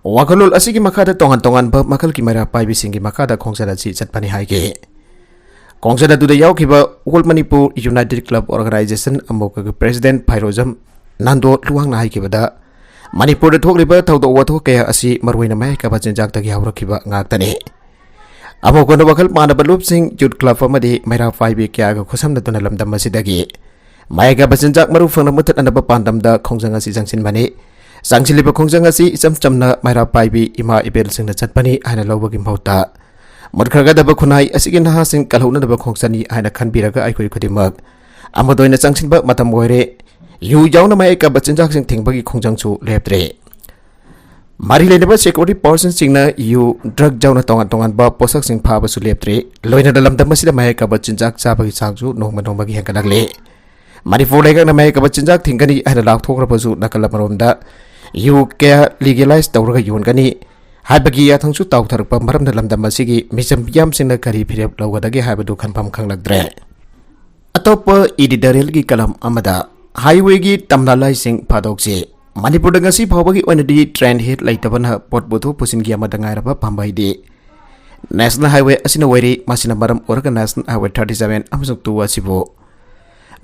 ꯋꯥꯈꯜꯂꯣꯟ ꯑꯁꯤꯒꯤ ꯃꯈꯥꯗ ꯇꯣꯉꯥꯟ ꯇꯣꯉꯥꯟꯕ ꯃꯈꯜꯒꯤ ꯃꯩꯔꯥ ꯄꯥꯏꯕꯤꯁꯤꯡꯒꯤ ꯃꯈꯥꯗ ꯈꯣꯡꯆꯠ ꯑꯁꯤ ꯆꯠꯄꯅꯤ ꯍꯥꯏꯈꯤ꯫ ꯈꯣꯡꯆꯠ ꯑꯗꯨꯗ ꯌꯥꯎꯈꯤꯕ All Manipur United Club Organization, ꯑꯃꯣꯀꯥꯒꯤ ꯄ꯭ꯔꯦꯁꯤꯗꯦꯟꯠ ꯐꯥꯏꯔꯣꯖꯝ ꯅꯥꯟꯗꯣ ꯂꯨꯋꯥꯡꯅ ꯍꯥꯏꯈꯤꯕꯗ, ꯃꯅꯤꯄꯨꯔꯗ ꯊꯣꯛꯂꯤꯕ ꯊꯧꯗꯣꯛ ꯋꯥꯊꯣꯛ ꯀꯌꯥ ꯑꯁꯤ ꯃꯔꯨꯑꯣꯏꯅ ꯃꯌꯥꯏ ꯀꯥꯕ ꯆꯤꯟꯖꯥꯛꯇꯒꯤ ꯍꯧꯔꯛꯈꯤꯕ ꯉꯥꯛꯇꯅꯤ꯫ ꯑꯃꯣꯀꯥꯅ ꯋꯥꯈꯜ ꯃꯥꯟꯅꯕ ꯂꯨꯞꯁꯤꯡ, ꯌꯨꯠ ꯀ꯭ꯂꯕ ꯑꯃꯗꯤ ꯃꯩꯔꯥ ꯄꯥꯏꯕꯤ ꯀꯌꯥꯒ ꯈꯨꯠꯁꯝꯅꯗꯨꯅ ꯂꯝꯗꯝ ꯑꯁꯤꯗꯒꯤ ꯃꯌꯥꯏ ꯀꯥꯕ ꯆꯤꯟꯖꯥꯛ ꯃꯔꯨ ꯐꯪꯅ ꯃꯨꯊꯠꯅꯅꯕ ꯄꯥꯟꯗꯝꯗ ꯈꯣꯡꯖꯪ ꯑꯁꯤ ꯆꯪꯁꯤꯟꯕꯅꯤ꯫ ꯆꯪꯁꯤꯜꯂꯤꯕ ꯈꯣꯡꯖꯪ ꯑꯁꯤ ꯏꯆꯝ ꯆꯝꯅ ꯃꯩꯔꯥ ꯄꯥꯏꯕꯤ ꯏꯃꯥ ꯏꯕꯦꯜꯁꯤꯡꯅ ꯆꯠꯄꯅꯤ ꯍꯥꯏꯅ ꯂꯧꯕꯒꯤ ꯃꯍꯨꯠꯇ, ꯃꯨꯠꯈ꯭ꯔꯒꯗꯕ ꯈꯨꯟꯅꯥꯏ ꯑꯁꯤꯒꯤ ꯅꯍꯥꯁꯤꯡ ꯀꯜꯍꯧꯅꯅꯕ ꯈꯣꯡꯆꯠꯅꯤ ꯍꯥꯏꯅ ꯈꯟꯕꯤꯔꯒ ꯑꯩꯈꯣꯏ ꯈꯨꯗꯤꯡꯃꯛ ꯑꯃꯠꯇ ꯑꯣꯏꯅ ꯆꯪꯁꯤꯟꯕ ꯃꯇꯝ ꯑꯣꯏꯔꯦ꯫ ꯌꯨ ꯌꯥꯎꯅ ꯃꯌꯥꯏ ꯀꯥꯕ ꯆꯤꯟꯖꯥꯛꯁꯤꯡ ꯊꯤꯡꯕꯒꯤ ꯈꯣꯡꯖꯪꯁꯨ ꯂꯦꯞꯇ꯭ꯔꯦ꯫ ꯃꯔꯤ ꯂꯩꯅꯕ ꯁꯦꯀ꯭ꯌꯨꯔꯤꯇꯤ ꯄꯥꯔꯁꯟꯁꯤꯡꯅ ꯌꯨ, ꯗ꯭ꯔꯒ ꯌꯥꯎꯅ ꯇꯣꯉꯥꯟ ꯇꯣꯉꯥꯟꯕ ꯄꯣꯠꯁꯛꯁꯤꯡ ꯐꯥꯕꯁꯨ ꯂꯦꯞꯇ꯭ꯔꯤ꯫ ꯂꯣꯏꯅꯅ ꯂꯝꯗꯝ ꯑꯁꯤꯗ ꯃꯌꯥꯏ ꯀꯥꯕ ꯆꯤꯟꯖꯥꯛ ꯆꯥꯕꯒꯤ ꯆꯥꯡꯁꯨ ꯅꯣꯡꯃ ꯅꯣꯡꯃꯒꯤ ꯍꯦꯟꯒꯠꯂꯛꯂꯤ꯫ ꯃꯅꯤꯄꯨꯔ ꯂꯩꯉꯥꯛꯅ ꯃꯌꯥꯏ ꯀꯥꯕ ꯆꯤꯟꯖꯥꯛ ꯊꯤꯡꯒꯅꯤ ꯍꯥꯏꯅ ꯂꯥꯎꯊꯣꯛꯈ꯭ꯔꯕꯁꯨ, ꯅꯥꯀꯜ ꯑꯃꯔꯣꯝꯗ ꯌꯨ ꯀꯌꯥ ꯂꯤꯒꯦꯂꯥꯏꯖ ꯇꯧꯔꯒ ꯌꯣꯟꯒꯅꯤ ꯍꯥꯏꯕꯒꯤ ꯌꯥꯊꯪꯁꯨ ꯇꯥꯎꯊꯔꯛꯄ ꯃꯔꯝꯅ ꯂꯝꯗꯝ ꯑꯁꯤꯒꯤ ꯃꯤꯆꯝ ꯃꯤꯌꯥꯝꯁꯤꯡꯅ ꯀꯔꯤ ꯐꯤꯔꯦꯞ ꯂꯧꯒꯗꯒꯦ ꯍꯥꯏꯕꯗꯨ ꯈꯟꯐꯝ ꯈꯪꯂꯛꯇ꯭ꯔꯦ꯫ ꯑꯇꯣꯞꯄ ꯏꯗꯤꯇꯣꯔꯤꯌꯦꯜꯒꯤ ꯀꯂꯝ ꯑꯃꯗ, ꯍꯥꯏꯋꯦꯒꯤ ꯇꯝꯅ ꯂꯥꯏꯁꯤꯡ ꯐꯥꯗꯣꯛꯁꯤ꯫ ꯃꯅꯤꯄꯨꯔꯗ ꯉꯁꯤ ꯐꯥꯎꯕꯒꯤ ꯑꯣꯏꯅꯗꯤ ꯇ꯭ꯔꯦꯟ ꯍꯦꯠ ꯂꯩꯇꯕꯅ ꯄꯣꯠ ꯄꯨꯊꯣꯛ ꯄꯨꯁꯤꯟꯒꯤ ꯑꯃꯗ ꯉꯥꯏꯔꯕ ꯄꯥꯝꯕꯩꯗꯤ ꯅꯦꯁꯅꯦꯜ ꯍꯥꯏꯋꯦ ꯑꯁꯤꯅ ꯑꯣꯏꯔꯤ꯫ ꯃꯁꯤꯅ ꯃꯔꯝ ꯑꯣꯏꯔꯒ ꯅꯦꯁꯅꯦꯜ ꯍꯥꯏꯋꯦ ꯊꯥꯔꯇꯤ ꯁꯚꯦꯟ ꯑꯃꯁꯨꯡ ꯇꯨ ꯑꯁꯤꯕꯨ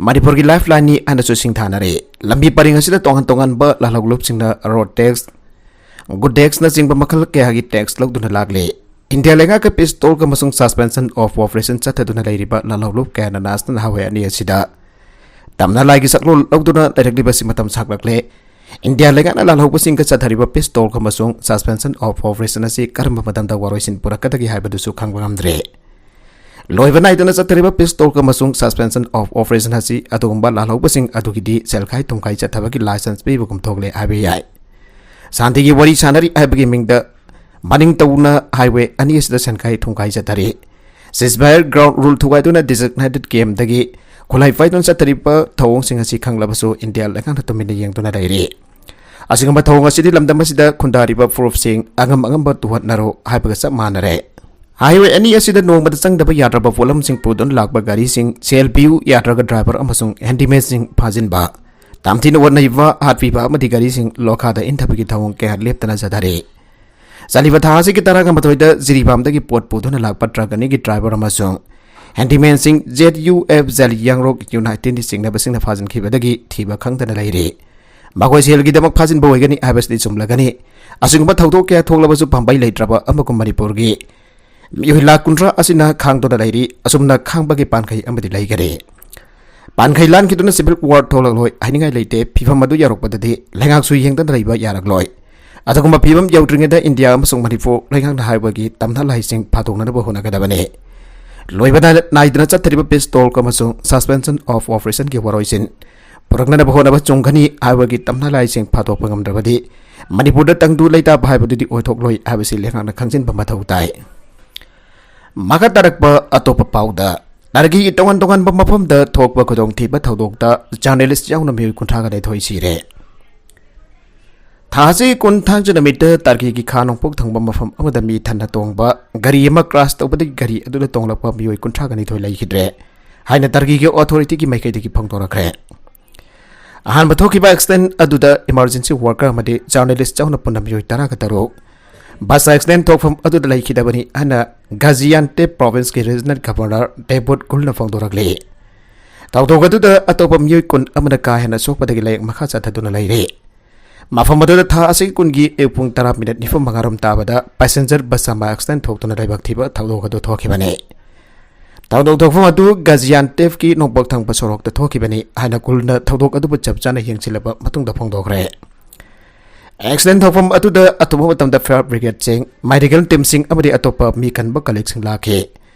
ꯃꯅꯤꯄꯨꯔꯒꯤ ꯂꯥꯏꯐ ꯂꯥꯏꯟꯅꯤ ꯍꯥꯏꯅꯁꯨ ꯁꯤꯡꯊꯥꯅꯔꯤ꯫ ꯂꯝꯕꯤ ꯄꯔꯤꯡ ꯑꯁꯤꯗ ꯇꯣꯉꯥꯟ ꯇꯣꯉꯥꯟꯕ ꯂꯥꯜꯍꯧꯂꯨꯞꯁꯤꯡꯅ ꯔꯣꯗ ꯇꯦꯛꯁ, ꯒꯨꯗ ꯇꯦꯛꯁꯅꯆꯤꯡꯕ ꯃꯈꯜ ꯀꯌꯥꯒꯤ ꯇꯦꯛꯁ ꯂꯧꯗꯨꯅ ꯂꯥꯛꯂꯤ꯫ ꯏꯟꯗꯤꯌꯥ ꯂꯩꯉꯥꯛꯀ ꯄꯤꯁ ꯇꯣꯜꯀ ꯑꯃꯁꯨꯡ ꯁꯁꯄꯦꯟꯁꯟ ꯑꯣꯐ ꯑꯣꯄꯔꯦꯁꯟ ꯆꯠꯊꯗꯨꯅ ꯂꯩꯔꯤꯕ ꯂꯥꯜꯍꯧꯂꯨꯞ ꯀꯌꯥꯅ ꯅꯦꯁꯅꯦꯜ ꯍꯥꯏꯋꯦ ꯑꯅꯤ ꯑꯁꯤꯗ ꯇꯝꯅ ꯂꯥꯏꯒꯤ ꯁꯛꯂꯣꯟ ꯂꯧꯗꯨꯅ ꯂꯩꯔꯛꯂꯤꯕꯁꯤ ꯃꯇꯝ ꯁꯥꯡꯂꯛꯂꯦ꯫ ꯏꯟꯗꯤꯌꯥ ꯂꯩꯉꯥꯛꯅ ꯂꯥꯜꯍꯧꯕꯁꯤꯡꯒ ꯆꯠꯊꯔꯤꯕ ꯄꯤꯁ ꯇꯣꯜꯀ ꯑꯃꯁꯨꯡ ꯁꯁꯄꯦꯟꯁꯟ ꯑꯣꯐ ꯑꯣꯄꯔꯦꯁꯟ ꯑꯁꯤ ꯀꯔꯝꯕ ꯃꯇꯝꯗ ꯋꯥꯔꯣꯏꯁꯤꯟ ꯄꯨꯔꯛꯀꯗꯒꯦ ꯍꯥꯏꯕꯗꯨꯁꯨ ꯈꯪꯕ ꯉꯝꯗ꯭ꯔꯦ꯫ ꯂꯣꯏꯕ ꯅꯥꯏꯗꯅ ꯆꯠꯊꯔꯤꯕ ꯄꯤꯁ ꯇꯣꯜꯀ ꯑꯃꯁꯨꯡ ꯁꯁꯄꯦꯟꯁꯟ ꯑꯣꯐ ꯑꯣꯄꯔꯦꯁꯟ ꯑꯁꯤ ꯑꯗꯨꯒꯨꯝꯕ ꯂꯥꯜꯍꯧꯕꯁꯤꯡ ꯑꯗꯨꯒꯤꯗꯤ ꯁꯦꯜꯈꯥꯏ ꯊꯨꯝꯈꯥꯏ ꯆꯠꯊꯕꯒꯤ ꯂꯥꯏꯁꯦꯟꯁ ꯄꯤꯕꯒꯨꯝ ꯊꯣꯛꯂꯦ ꯍꯥꯏꯕ ꯌꯥꯏ꯫ ꯁꯥꯟꯇꯤꯒꯤ ꯋꯥꯔꯤ ꯁꯥꯟꯅꯔꯤ ꯍꯥꯏꯕꯒꯤ ꯃꯤꯡꯗ ꯃꯅꯤꯡ ꯇꯧꯅ highway ꯑꯅꯤ ꯑꯁꯤꯗ ꯁꯦꯟꯈꯥꯏ ꯊꯨꯝꯈꯥꯏ ꯆꯠꯊꯔꯤ꯫ Ceasefire ground rule ꯊꯨꯒꯥꯏꯗꯨꯅ designated campꯗꯒꯤ ꯈꯨꯠꯂꯥꯏ ꯄꯥꯏꯗꯨꯅ ꯆꯠꯊꯔꯤꯕ ꯊꯧꯑꯣꯡꯁꯤꯡ ꯑꯁꯤ ꯈꯪꯂꯕꯁꯨ ꯏꯟꯗꯤꯌꯥ ꯂꯩꯉꯥꯛꯅ ꯇꯨꯃꯤꯟꯅ ꯌꯦꯡꯗꯨꯅ ꯂꯩꯔꯤ꯫ ꯑꯁꯤꯒꯨꯝꯕ ꯊꯧꯑꯣꯡ ꯑꯁꯤꯗꯤ ꯂꯝꯗꯝ ꯑꯁꯤꯗ ꯈꯨꯟꯗꯥꯔꯤꯕ ꯐꯨꯔꯨꯞꯁꯤꯡ ꯑꯉꯝ ꯑꯉꯝꯕ ꯇꯨꯍꯠꯅꯔꯣ ꯍꯥꯏꯕꯒ ꯆꯞ ꯃꯥꯟꯅꯔꯦ꯫ Highway ꯑꯅꯤ ꯑꯁꯤꯗ ꯅꯣꯡꯃꯗ ꯆꯪꯗꯕ ꯌꯥꯗ꯭ꯔꯕ ꯄꯣꯠꯂꯝꯁꯤꯡ ꯄꯨꯗꯨꯅ ꯂꯥꯛꯄ ꯒꯥꯔꯤꯁꯤꯡ, ꯁꯦꯜ ꯄꯤꯌꯨ ꯌꯥꯗ꯭ꯔꯒ driver ꯑꯃꯁꯨꯡ handymanꯁꯤꯡ ꯐꯥꯖꯤꯟꯕ, ꯇꯝꯊꯤꯅ ꯑꯣꯠꯅꯩꯕ, ꯍꯥꯠꯄꯤꯕ ꯑꯃꯗꯤ ꯒꯥꯔꯤꯁꯤꯡ ꯂꯣꯈꯥꯗ ꯏꯟꯊꯕꯒꯤ ꯊꯧꯑꯣꯡ ꯀꯌꯥ ꯂꯦꯞꯇꯅ ꯆꯠꯊꯔꯤ꯫ ꯆꯠꯂꯤꯕ ꯊꯥ ꯑꯁꯤꯒꯤ ꯇꯔꯥꯒ ꯃꯥꯊꯣꯏꯗ ꯖꯤꯔꯤꯕꯥꯝꯗꯒꯤ ꯄꯣꯠ ꯄꯨꯗꯨꯅ ꯂꯥꯛꯄ truck ꯑꯅꯤꯒꯤ driver ꯑꯃꯁꯨꯡ handymanꯁꯤꯡ, Z U F ꯖꯦꯜ ꯌꯥꯡꯔꯣꯛ unitedꯒꯤ ꯆꯤꯡꯅꯕꯁꯤꯡꯅ ꯐꯥꯖꯤꯟꯈꯤꯕꯗꯒꯤ ꯊꯤꯕ ꯈꯪꯗꯅ ꯂꯩꯔꯤ꯫ ꯃꯈꯣꯏ ꯁꯦꯜꯒꯤꯗꯃꯛ ꯐꯥꯖꯤꯟꯕ ꯑꯣꯏꯒꯅꯤ ꯍꯥꯏꯕꯁꯤꯗꯤ ꯆꯨꯝꯂꯒꯅꯤ꯫ ꯑꯁꯤꯒꯨꯝꯕ ꯊꯧꯗꯣꯛ ꯀꯌꯥ ꯊꯣꯛꯂꯕꯁꯨ ꯄꯥꯝꯕꯩ ꯂꯩꯇ꯭ꯔꯕ ꯑꯃꯒꯨꯝ ꯃꯅꯤꯄꯨꯔꯒꯤ ꯃꯤꯑꯣꯏ ꯂꯥꯈ ꯀꯨꯟꯊ꯭ꯔꯥ ꯑꯁꯤꯅ ꯈꯥꯡꯗꯨꯅ ꯂꯩꯔꯤ꯫ ꯑꯁꯨꯝꯅ ꯈꯥꯡꯕꯒꯤ ꯄꯥꯟꯈꯩ ꯑꯃꯗꯤ ꯂꯩꯒꯅꯤ꯫ ꯄꯥꯟꯈꯩ ꯂꯥꯟꯈꯤꯗꯨꯅ civil war ꯊꯣꯛꯂꯛꯂꯣꯏ ꯍꯥꯏꯅꯤꯡꯉꯥꯏ ꯂꯩꯇꯦ꯫ ꯐꯤꯕꯝ ꯑꯗꯨ ꯌꯧꯔꯛꯄꯗꯗꯤ ꯂꯩꯉꯥꯛꯁꯨ ꯌꯦꯡꯗꯅ ꯂꯩꯕ ꯌꯥꯔꯛꯂꯣꯏ꯫ ꯑꯗꯨꯒꯨꯝꯕ ꯐꯤꯕꯝ ꯌꯧꯗ꯭ꯔꯤꯉꯩꯗ ꯏꯟꯗꯤꯌꯥ ꯑꯃꯁꯨꯡ ꯃꯅꯤꯄꯨꯔ ꯂꯩꯉꯥꯛꯅ highwayꯒꯤ ꯇꯝꯅ ꯂꯥꯏꯁꯤꯡ ꯐꯥꯗꯣꯛꯅꯅꯕ ꯍꯣꯠꯅꯒꯗꯕꯅꯤ꯫ ꯂꯣꯏꯕ ꯅꯥꯏ-, ꯅꯥꯏꯗꯅ ꯆꯠꯊꯔꯤꯕ peace talk ꯑꯃꯁꯨꯡ suspension of operationꯒꯤ ꯋꯥꯔꯣꯏꯁꯤꯟ ꯄꯨꯔꯛꯅꯅꯕ ꯍꯣꯠꯅꯕ ꯆꯨꯝꯒꯅꯤ꯫ Highwayꯒꯤ ꯇꯝꯅ ꯂꯥꯏꯁꯤꯡ ꯐꯥꯗꯣꯛꯄ ꯉꯝꯗ꯭ꯔꯕꯗꯤ ꯃꯅꯤꯄꯨꯔꯗ ꯇꯪꯗꯨ ꯂꯩꯇꯥꯕ ꯍꯥꯏꯕꯗꯨꯗꯤ ꯑꯣꯏꯊꯣꯛꯂꯣꯏ ꯍꯥꯏꯕꯁꯤ ꯂꯩꯉꯥꯛꯅ ꯈꯪꯖꯤꯟꯕ ꯃꯊꯧ ꯇꯥꯏ꯫ ꯃꯈꯥ ꯇꯥꯔꯛꯄ ꯑꯇꯣꯞꯄ ꯄꯥꯎꯗ, ꯇꯔꯀꯤꯒꯤ ꯇꯣꯉꯥꯟ ꯇꯣꯉꯥꯟꯕ ꯃꯐꯝꯗ ꯊꯣꯛꯄ ꯈꯨꯗꯣꯡꯊꯤꯕ ꯊꯧꯗꯣꯛꯇ journalist ꯌꯥꯎꯅ ꯃꯤꯑꯣꯏ ꯀꯨꯟꯊ꯭ꯔꯥꯒ ꯅꯤꯊꯣꯏ ꯁꯤꯔꯦ꯫ ꯊꯥ ꯑꯁꯤ ꯀꯨꯟ ꯊꯥꯡꯖ ꯅꯨꯃꯤꯠꯇ ꯇꯔꯀꯤꯒꯤ ꯈꯥ ꯅꯣꯡꯄꯣꯛ ꯊꯪꯕ ꯃꯐꯝ ꯑꯃꯗ ꯃꯤ ꯊꯟꯅ ꯇꯣꯡꯕ ꯒꯥꯔꯤ ꯑꯃ crash ꯇꯧꯕꯗꯒꯤ ꯒꯥꯔꯤ ꯑꯗꯨꯗ ꯇꯣꯡꯂꯛꯄ ꯃꯤꯑꯣꯏ ꯀꯨꯟꯊ꯭ꯔꯥꯒ ꯅꯤꯊꯣꯏ ꯂꯩꯈꯤꯗ꯭ꯔꯦ ꯍꯥꯏꯅ ꯇꯔꯀꯤꯒꯤ authorityꯒꯤ ꯃꯥꯏꯀꯩꯗꯒꯤ ꯐꯣꯡꯗꯣꯔꯛꯈ꯭ꯔꯦ꯫ ꯑꯍꯥꯟꯕ ꯊꯣꯛꯈꯤꯕ accident ꯑꯗꯨꯗ emergency worker ꯑꯃꯗꯤ journalist ꯌꯥꯎꯅ ꯄꯨꯟꯅ ꯃꯤꯑꯣꯏ ꯇꯔꯥꯒ ꯇꯔꯨꯛ bus accident ꯊꯣꯛꯐꯝ ꯑꯗꯨꯗ ꯂꯩꯈꯤꯗꯕꯅꯤ ꯍꯥꯏꯅ Gaziantep provinceꯀꯤ regional governor Davut Gulꯅ ꯐꯣꯡꯗꯣꯔꯛꯂꯤ꯫ ꯊꯧꯗꯣꯛ ꯑꯗꯨꯗ ꯑꯇꯣꯞꯄ ꯃꯤꯑꯣꯏ ꯀꯨꯟ ꯑꯃꯅ ꯀꯥ ꯍꯦꯟꯅ ꯁꯣꯛꯄꯗꯒꯤ ꯂꯥꯌꯦꯡ ꯃꯈꯥ ꯆꯠꯊꯗꯨꯅ ꯂꯩꯔꯤ꯫ ꯃꯐꯝ ꯑꯗꯨꯗ ꯊꯥ ꯑꯁꯤꯒꯤ ꯀꯨꯟꯒꯤ ꯑꯌꯨꯛ ꯄꯨꯡ ꯇꯔꯥ ꯃꯤꯅꯠ ꯅꯤꯐꯨ ꯃꯉꯥꯔꯣꯝ ꯇꯥꯕꯗ passenger bus ꯑꯃ accident ꯊꯣꯛꯇꯨꯅ ꯂꯥꯏꯕꯛ ꯊꯤꯕ ꯊꯧꯗꯣꯛ ꯑꯗꯨ ꯊꯣꯛꯈꯤꯕꯅꯤ꯫ ꯊꯧꯗꯣꯛ ꯊꯣꯛꯐꯝ ꯑꯗꯨ Gaziantepꯀꯤ ꯅꯣꯡꯄꯣꯛ ꯊꯪꯕ ꯁꯣꯔꯣꯛꯇ ꯊꯣꯛꯈꯤꯕꯅꯤ ꯍꯥꯏꯅ ꯒꯨꯜꯅ ꯊꯧꯗꯣꯛ ꯑꯗꯨꯕꯨ ꯆꯞ ꯆꯥꯅ ꯌꯦꯡꯁꯤꯜꯂꯕ ꯃꯇꯨꯡꯗ ꯐꯣꯡꯗꯣꯛꯈ꯭ꯔꯦ꯫ Accident ꯊꯣꯛꯐꯝ ꯑꯗꯨꯗ ꯑꯊꯨꯕ ꯃꯇꯝꯗ fire brigadeꯁꯤꯡ, medical teamꯁꯤꯡ ꯑꯃꯗꯤ ꯑꯇꯣꯞꯄ ꯃꯤ ꯀꯟꯕ colleagueꯁꯤꯡ ꯂꯥꯛꯈꯤ꯫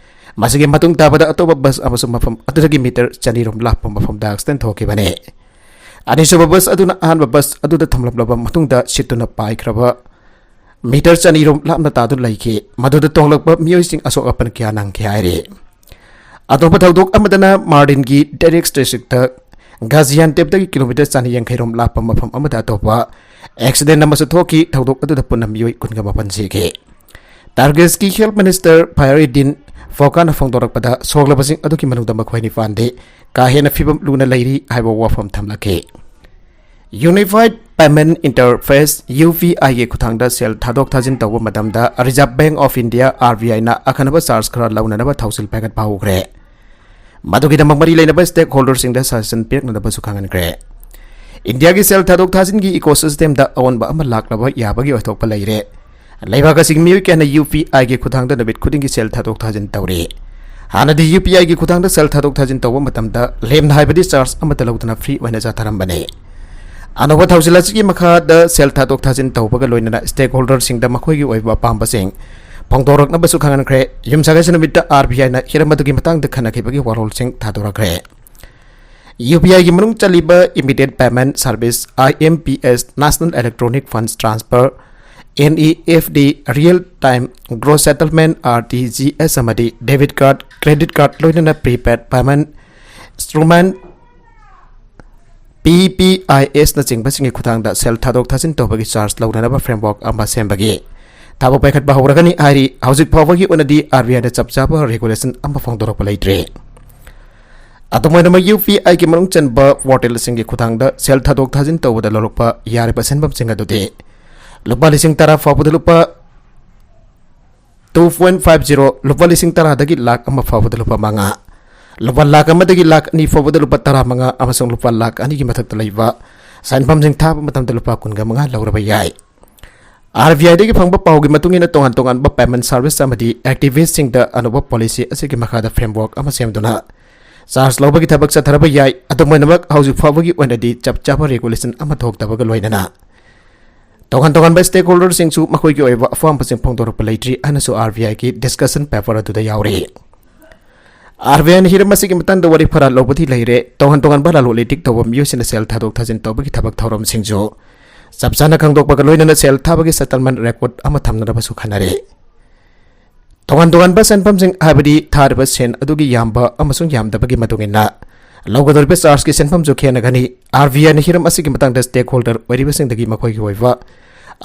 ꯃꯁꯤꯒꯤ ꯃꯇꯨꯡ ꯇꯥꯕꯗ ꯑꯇꯣꯞꯄ bus ꯑꯃꯁꯨ ꯃꯐꯝ ꯑꯗꯨꯗꯒꯤ meter ꯆꯅꯤꯔꯣꯝ ꯂꯥꯞꯄ ꯃꯐꯝꯗ accident ꯊꯣꯛꯈꯤꯕꯅꯤ꯫ ꯑꯅꯤꯁꯨꯕ ꯕꯁ ꯑꯗꯨꯅ ꯑꯍꯥꯟꯕ ꯕꯁ ꯑꯗꯨꯗ ꯊꯣꯝꯂꯛꯂꯕ ꯃꯇꯨꯡꯗ ꯁꯤꯠꯇꯨꯅ ꯄꯥꯏꯈ꯭ꯔꯕ ꯃꯤꯇꯔ ꯆꯅꯤ ꯔꯣꯝ ꯂꯥꯞꯅ ꯇꯥꯗꯨꯅ ꯂꯩꯈꯤ꯫ ꯃꯗꯨꯗ ꯇꯣꯡꯂꯛꯄ ꯃꯤꯑꯣꯏꯁꯤꯡ ꯑꯁꯣꯛ ꯑꯄꯟ ꯀꯌꯥ ꯅꯪꯈꯤ ꯍꯥꯏꯔꯤ꯫ ꯑꯇꯣꯞꯄ ꯊꯧꯗꯣꯛ ꯑꯃꯗꯅ ꯃꯥꯔꯗꯤꯟꯒꯤ ꯗꯦꯔꯦꯛꯁ ꯗꯤꯁꯇ꯭ꯔꯤꯛꯇ ꯒꯥꯖꯤꯌꯥꯟꯇꯦꯞꯇꯒꯤ ꯀꯤꯂꯣꯃꯤꯇꯔ ꯆꯅꯤ ꯌꯥꯡꯈꯩ ꯔꯣꯝ ꯂꯥꯞꯄ ꯃꯐꯝ ꯑꯃꯗ ꯑꯇꯣꯞꯄ ꯑꯦꯛꯁꯤꯗꯦꯟ ꯑꯃꯁꯨ ꯊꯣꯛꯈꯤ꯫ ꯊꯧꯗꯣꯛ ꯑꯗꯨꯗ ꯄꯨꯟꯅ ꯃꯤꯑꯣꯏ ꯀꯨꯟꯒ ꯃꯥꯄꯟ ꯁꯤꯈꯤ꯫ ꯇꯥꯔꯒꯦꯁꯀꯤ ꯍꯦꯜꯊ ꯃꯤꯅꯤꯁꯇꯔ ꯐꯌꯥꯔꯤꯗꯤꯟ ꯐꯣꯀꯥꯅ ꯐꯣꯡꯗꯣꯔꯛꯄꯗ, ꯁꯣꯛꯂꯕꯁꯤꯡ ꯑꯗꯨꯒꯤ ꯃꯅꯨꯡꯗ ꯃꯈꯣꯏ ꯅꯤꯄꯥꯟꯗꯤ ꯀꯥ ꯍꯦꯟꯅ ꯐꯤꯕꯝ ꯂꯨꯅ ꯂꯩꯔꯤ ꯍꯥꯏꯕ ꯋꯥꯐꯝ ꯊꯝꯂꯛꯈꯤ꯫ Unified Payment Interface, UPI ꯒꯤ ꯈꯨꯠꯊꯥꯡꯗ ꯁꯦꯜ ꯊꯥꯗꯣꯛ ꯊꯥꯖꯤꯟ ꯇꯧꯕ ꯃꯇꯝꯗ Reserve Bank of India, RBI ꯅ ꯑꯈꯟꯅꯕ ꯆꯥꯔꯖ ꯈꯔ ꯂꯧꯅꯅꯕ ꯊꯧꯁꯤꯜ ꯄꯥꯏꯈꯠꯄ ꯍꯧꯈ꯭ꯔꯦ꯫ ꯃꯗꯨꯒꯤꯗꯃꯛ ꯃꯔꯤ ꯂꯩꯅꯕ ꯁ꯭ꯇꯦꯛ ꯍꯣꯜꯗꯔꯁꯤꯡꯗ ꯁꯖꯦꯁꯟ ꯄꯤꯔꯛꯅꯅꯕꯁꯨ ꯈꯪꯍꯟꯈ꯭ꯔꯦ꯫ ꯏꯟꯗꯤꯌꯥꯒꯤ ꯁꯦꯜ ꯊꯥꯗꯣꯛ ꯊꯥꯖꯤꯟꯒꯤ ꯏꯀꯣꯁꯤꯁꯇꯦꯝꯗ ꯑꯑꯣꯟꯕ ꯑꯃ ꯂꯥꯛꯂꯕ ꯌꯥꯕꯒꯤ ꯑꯣꯏꯊꯣꯛꯄ ꯂꯩꯔꯦ꯫ ꯂꯩꯕꯥꯛ ꯑꯁꯤꯒꯤ ꯃꯤꯑꯣꯏ ꯀꯌꯥꯅ UPI ꯒꯤ ꯈꯨꯠꯊꯥꯡꯗ ꯅꯨꯃꯤꯠ ꯈꯨꯗꯤꯡꯒꯤ ꯁꯦꯜ ꯊꯥꯗꯣꯛ ꯊꯥꯖꯤꯟ ꯇꯧꯔꯤ꯫ ꯍꯥꯟꯅꯗꯤ UPI ꯒꯤ ꯈꯨꯠꯊꯥꯡꯗ ꯁꯦꯜ ꯊꯥꯗꯣꯛ ꯊꯥꯖꯤꯟ ꯇꯧꯕ ꯃꯇꯝꯗ ꯂꯦꯝꯅ ꯍꯥꯏꯕꯗꯤ ꯆꯥꯔꯖ ꯑꯃꯠꯇ ꯂꯧꯗꯅ ꯐ꯭ꯔꯤ ꯑꯣꯏꯅ ꯆꯠꯊꯔꯝꯕꯅꯤ꯫ ꯑꯅꯧꯕ ꯊꯧꯁꯤꯜ ꯑꯁꯤꯒꯤ ꯃꯈꯥꯗ ꯁꯦꯜ ꯊꯥꯗꯣꯛ ꯊꯥꯖꯤꯟ ꯇꯧꯕꯒ ꯂꯣꯏꯅꯅ ꯁ꯭ꯇꯦꯛ ꯍꯣꯜꯗꯔꯁꯤꯡꯗ ꯃꯈꯣꯏꯒꯤ ꯑꯣꯏꯕ ꯑꯄꯥꯝꯕꯁꯤꯡ ꯐꯣꯡꯗꯣꯔꯛꯅꯕꯁꯨ ꯈꯪꯍꯟꯈ꯭ꯔꯦ꯫ ꯌꯨꯝꯁꯀꯩꯁ ꯅꯨꯃꯤꯠꯇ RBI ꯅ ꯍꯤꯔꯝ ꯑꯗꯨꯒꯤ ꯃꯇꯥꯡꯗ ꯈꯟꯅꯈꯤꯕꯒꯤ ꯋꯥꯔꯣꯜꯁꯤꯡ ꯊꯥꯗꯣꯔꯛꯈ꯭ꯔꯦ꯫ UPI ꯒꯤ ꯃꯅꯨꯡ ꯆꯜꯂꯤꯕ Immediate Payment Service, IMPS, National Electronic Funds Transfer, NEFT, Real Time Gross Settlement, RTGS, ꯑꯃꯗꯤ debit card, credit card, ꯂꯣꯏꯅꯅ prepaid payment instrument, PPIS ꯅꯆꯤꯡꯕꯁꯤꯡꯒꯤ ꯈꯨꯠꯊꯥꯡꯗ ꯁꯦꯜ ꯊꯥꯗꯣꯛ ꯊꯥꯖꯤꯟ ꯇꯧꯕꯒꯤ ꯆꯥꯔꯖ ꯂꯧꯅꯅꯕ ꯐ꯭ꯔꯦꯝꯋꯥꯔꯛ ꯑꯃ ꯁꯦꯝꯕꯒꯤ ꯊꯕꯛ ꯄꯥꯏꯈꯠꯄ ꯍꯧꯔꯒꯅꯤ ꯍꯥꯏꯔꯤ꯫ ꯍꯧꯖꯤꯛ ꯐꯥꯎꯕꯒꯤ ꯑꯣꯏꯅꯗꯤ RBI ꯅ ꯆꯞ ꯆꯥꯕ ꯔꯤꯒꯨꯂꯦꯁꯟ ꯑꯃ ꯐꯣꯡꯗꯣꯔꯛꯄ ꯂꯩꯇ꯭ꯔꯤ꯫ ꯑꯗꯨꯝ ꯑꯣꯏꯅꯃꯛ, UPI ꯒꯤ ꯃꯅꯨꯡ ꯆꯟꯕ ꯄꯣꯔꯇꯦꯜꯁꯤꯡꯒꯤ ꯈꯨꯠꯊꯥꯡꯗ ꯁꯦꯜ ꯊꯥꯗꯣꯛ ꯊꯥꯖꯤꯟ ꯇꯧꯕꯗ ꯂꯧꯔꯛꯄ ꯌꯥꯔꯤꯕ ꯁꯦꯟꯐꯝꯁꯤꯡ ꯑꯗꯨꯗꯤ ꯂꯨꯄꯥ ꯂꯤꯁꯤꯡ ꯇꯔꯥ ꯐꯥꯎꯕꯗ ꯂꯨꯄꯥ two point five zero, ꯂꯨꯄꯥ ꯂꯤꯁꯤꯡ ꯇꯔꯥꯗꯒꯤ ꯂꯥꯈ ꯑꯃ ꯐꯥꯎꯕꯗ ꯂꯨꯄꯥ ꯃꯉꯥ, ꯂꯨꯄꯥ ꯂꯥꯈ ꯑꯃꯗꯒꯤ ꯂꯥꯈ ꯑꯅꯤ ꯐꯥꯎꯕꯗ ꯂꯨꯄꯥ ꯇꯔꯥꯃꯉꯥ, ꯑꯃꯁꯨꯡ ꯂꯨꯄꯥ ꯂꯥꯈ ꯑꯅꯤꯒꯤ ꯃꯊꯛꯇ ꯂꯩꯕ ꯁꯦꯟꯐꯝꯁꯤꯡ ꯊꯥꯕ ꯃꯇꯝꯗ ꯂꯨꯄꯥ ꯀꯨꯟꯒ ꯃꯉꯥ ꯂꯧꯔꯕ ꯌꯥꯏ꯫ RBI ꯗꯒꯤ ꯐꯪꯕ ꯄꯥꯎꯒꯤ ꯃꯇꯨꯡ ꯏꯟꯅ, ꯇꯣꯉꯥꯟ ꯇꯣꯉꯥꯟꯕ payment service ꯑꯃꯗꯤ activist ꯁꯤꯡꯗ ꯑꯅꯧꯕ ꯄꯣꯂꯤꯁꯤ ꯑꯁꯤꯒꯤ ꯃꯈꯥꯗ ꯐ꯭ꯔꯦꯝꯋꯥꯔꯛ ꯑꯃ ꯁꯦꯝꯗꯨꯅ ꯆꯥꯔꯖ ꯂꯧꯕꯒꯤ ꯊꯕꯛ ꯆꯠꯊꯔꯕ ꯌꯥꯏ꯫ ꯑꯗꯨꯝ ꯑꯣꯏꯅꯃꯛ, ꯍꯧꯖꯤꯛ ꯐꯥꯎꯕꯒꯤ ꯑꯣꯏꯅꯗꯤ ꯆꯞ ꯆꯥꯕ ꯔꯤꯒꯨꯂꯦꯁꯟ ꯑꯃ ꯊꯣꯛꯇꯕꯒ ꯂꯣꯏꯅꯅ ꯇꯣꯉꯥꯟ ꯇꯣꯉꯥꯟꯕ ꯁ꯭ꯇꯦꯛ ꯍꯣꯜꯗꯔꯁꯤꯡꯁꯨ ꯃꯈꯣꯏꯒꯤ ꯑꯣꯏꯕ ꯑꯄꯥꯝꯕꯁꯤꯡ ꯐꯣꯡꯗꯣꯔꯛꯄ ꯂꯩꯇ꯭ꯔꯤ ꯍꯥꯏꯅꯁꯨ RBI ꯒꯤ ꯗꯤꯁꯀꯁꯟ ꯄꯦꯄꯔ ꯑꯗꯨꯗ ꯌꯥꯎꯔꯤ꯫ ꯑꯥꯔ ꯕꯤ ꯑꯥꯏꯅ ꯍꯤꯔꯝ ꯑꯁꯤꯒꯤ ꯃꯇꯥꯡꯗ ꯋꯥꯔꯤ ꯈꯔ ꯂꯧꯕꯗꯤ ꯂꯩꯔꯦ꯫ ꯇꯣꯉꯥꯟ ꯇꯣꯉꯥꯟꯕ ꯂꯂꯣꯟ ꯏꯇꯤꯛ ꯇꯧꯕ ꯃꯤꯑꯣꯏꯁꯤꯡꯅ ꯁꯦꯜ ꯊꯥꯗꯣꯛ ꯊꯥꯖꯤꯟ ꯇꯧꯕꯒꯤ ꯊꯕꯛ ꯊꯧꯔꯝꯁꯤꯡꯁꯨ ꯆꯞ ꯆꯥꯅ ꯈꯪꯗꯣꯛꯄꯒ ꯂꯣꯏꯅꯅ ꯁꯦꯜ ꯊꯥꯕꯒꯤ settlement record ꯑꯃ ꯊꯝꯅꯅꯕꯁꯨ ꯈꯟꯅꯔꯦ꯫ ꯇꯣꯉꯥꯟ ꯇꯣꯉꯥꯟꯕ ꯁꯦꯟꯐꯝꯁꯤꯡ, ꯍꯥꯏꯕꯗꯤ ꯊꯥꯔꯤꯕ ꯁꯦꯟ ꯑꯗꯨꯒꯤ ꯌꯥꯝꯕ ꯑꯃꯁꯨꯡ ꯌꯥꯝꯗꯕꯒꯤ ꯃꯇꯨꯡ ꯏꯟꯅ ꯂꯧꯒꯗꯧꯔꯤꯕ chargeꯀꯤ ꯁꯦꯟꯐꯝꯁꯨ ꯈꯦꯠꯅꯒꯅꯤ꯫ ꯑꯥꯔ ꯕꯤ ꯑꯥꯏꯅ ꯍꯤꯔꯝ ꯑꯁꯤꯒꯤ ꯃꯇꯥꯡꯗ stakeholder ꯑꯣꯏꯔꯤꯕꯁꯤꯡꯗꯒꯤ ꯃꯈꯣꯏꯒꯤ ꯑꯣꯏꯕ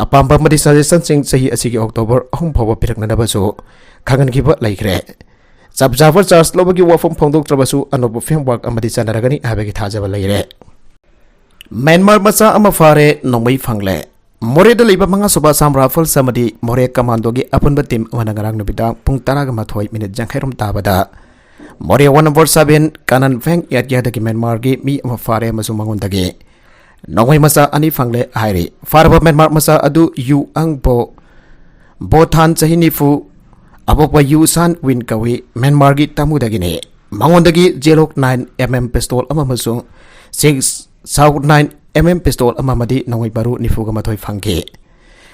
ꯑꯄꯥꯝꯕ ꯑꯃꯗꯤ suggestionꯁꯤꯡ ꯆꯍꯤ ꯑꯁꯤꯒꯤ October ꯑꯍꯨꯝ ꯐꯥꯎꯕ ꯄꯤꯔꯛꯅꯅꯕꯁꯨ ꯈꯪꯍꯟꯈꯤꯕ ꯂꯩꯈ꯭ꯔꯦ꯫ ꯆꯞ ꯆꯥꯕ charge ꯂꯧꯕꯒꯤ ꯋꯥꯐꯝ ꯐꯣꯡꯗꯣꯛꯇ꯭ꯔꯕꯁꯨ ꯑꯅꯧꯕ framework ꯑꯃꯗꯤ ꯆꯠꯅꯔꯒꯅꯤ ꯍꯥꯏꯕꯒꯤ ꯊꯥꯖꯕ ꯂꯩꯔꯦ꯫ ꯃ꯭ꯌꯥꯟꯃꯥꯔ ꯃꯆꯥ ꯑꯃ ꯐꯥꯔꯦ, ꯅꯣꯡꯃꯩ ꯐꯪꯂꯦ꯫ ꯃꯣꯔꯦꯗ ꯂꯩꯕ ꯃꯉꯥꯁꯨꯕ Assam Rifles ꯑꯃꯗꯤ ꯃꯣꯔꯦ commandoꯒꯤ ꯑꯄꯨꯟꯕ team ꯑꯃꯅ ꯉꯔꯥꯡ ꯅꯨꯃꯤꯗꯥꯡ ꯄꯨꯡ ꯇꯔꯥꯒ ꯃꯥꯊꯣꯏ minute ꯌꯥꯡꯈꯩꯔꯣꯝ ꯇꯥꯕꯗ ꯃꯣꯔꯦ one number seven Kananveng areaꯗꯒꯤ ꯃ꯭ꯌꯥꯟꯃꯥꯔꯒꯤ ꯃꯤ ꯑꯃ ꯐꯥꯔꯦ ꯑꯃꯁꯨꯡ ꯃꯉꯣꯟꯗꯒꯤ ꯅꯣꯡꯃꯩ ꯃꯆꯥ ꯑꯅꯤ ꯐꯪꯂꯦ ꯍꯥꯏꯔꯤ꯫ ꯐꯥꯔꯕ ꯃ꯭ꯌꯥꯟꯃꯥꯔ ꯃꯆꯥ ꯑꯗꯨ ꯌꯨ ꯑꯪꯕꯣ ꯕꯣꯊꯥꯟ, ꯆꯍꯤ ꯅꯤꯐꯨ, ꯑꯄꯣꯛꯄ ꯌꯨ ꯁꯥꯟ ꯋꯤꯟ ꯀꯧꯏ꯫ ꯃ꯭ꯌꯥꯟꯃꯥꯔꯒꯤ ꯇꯥꯃꯨꯗꯒꯤꯅꯤ꯫ ꯃꯉꯣꯟꯗꯒꯤ Zerok nine M M pistol ꯑꯃ ꯑꯃꯁꯨꯡ six Sauk nine M M pistol ꯑꯃ ꯑꯃꯗꯤ ꯅꯣꯡꯃꯩ ꯕꯥꯔꯨ ꯅꯤꯐꯨꯒ ꯃꯥꯊꯣꯏ ꯐꯪꯈꯤ꯫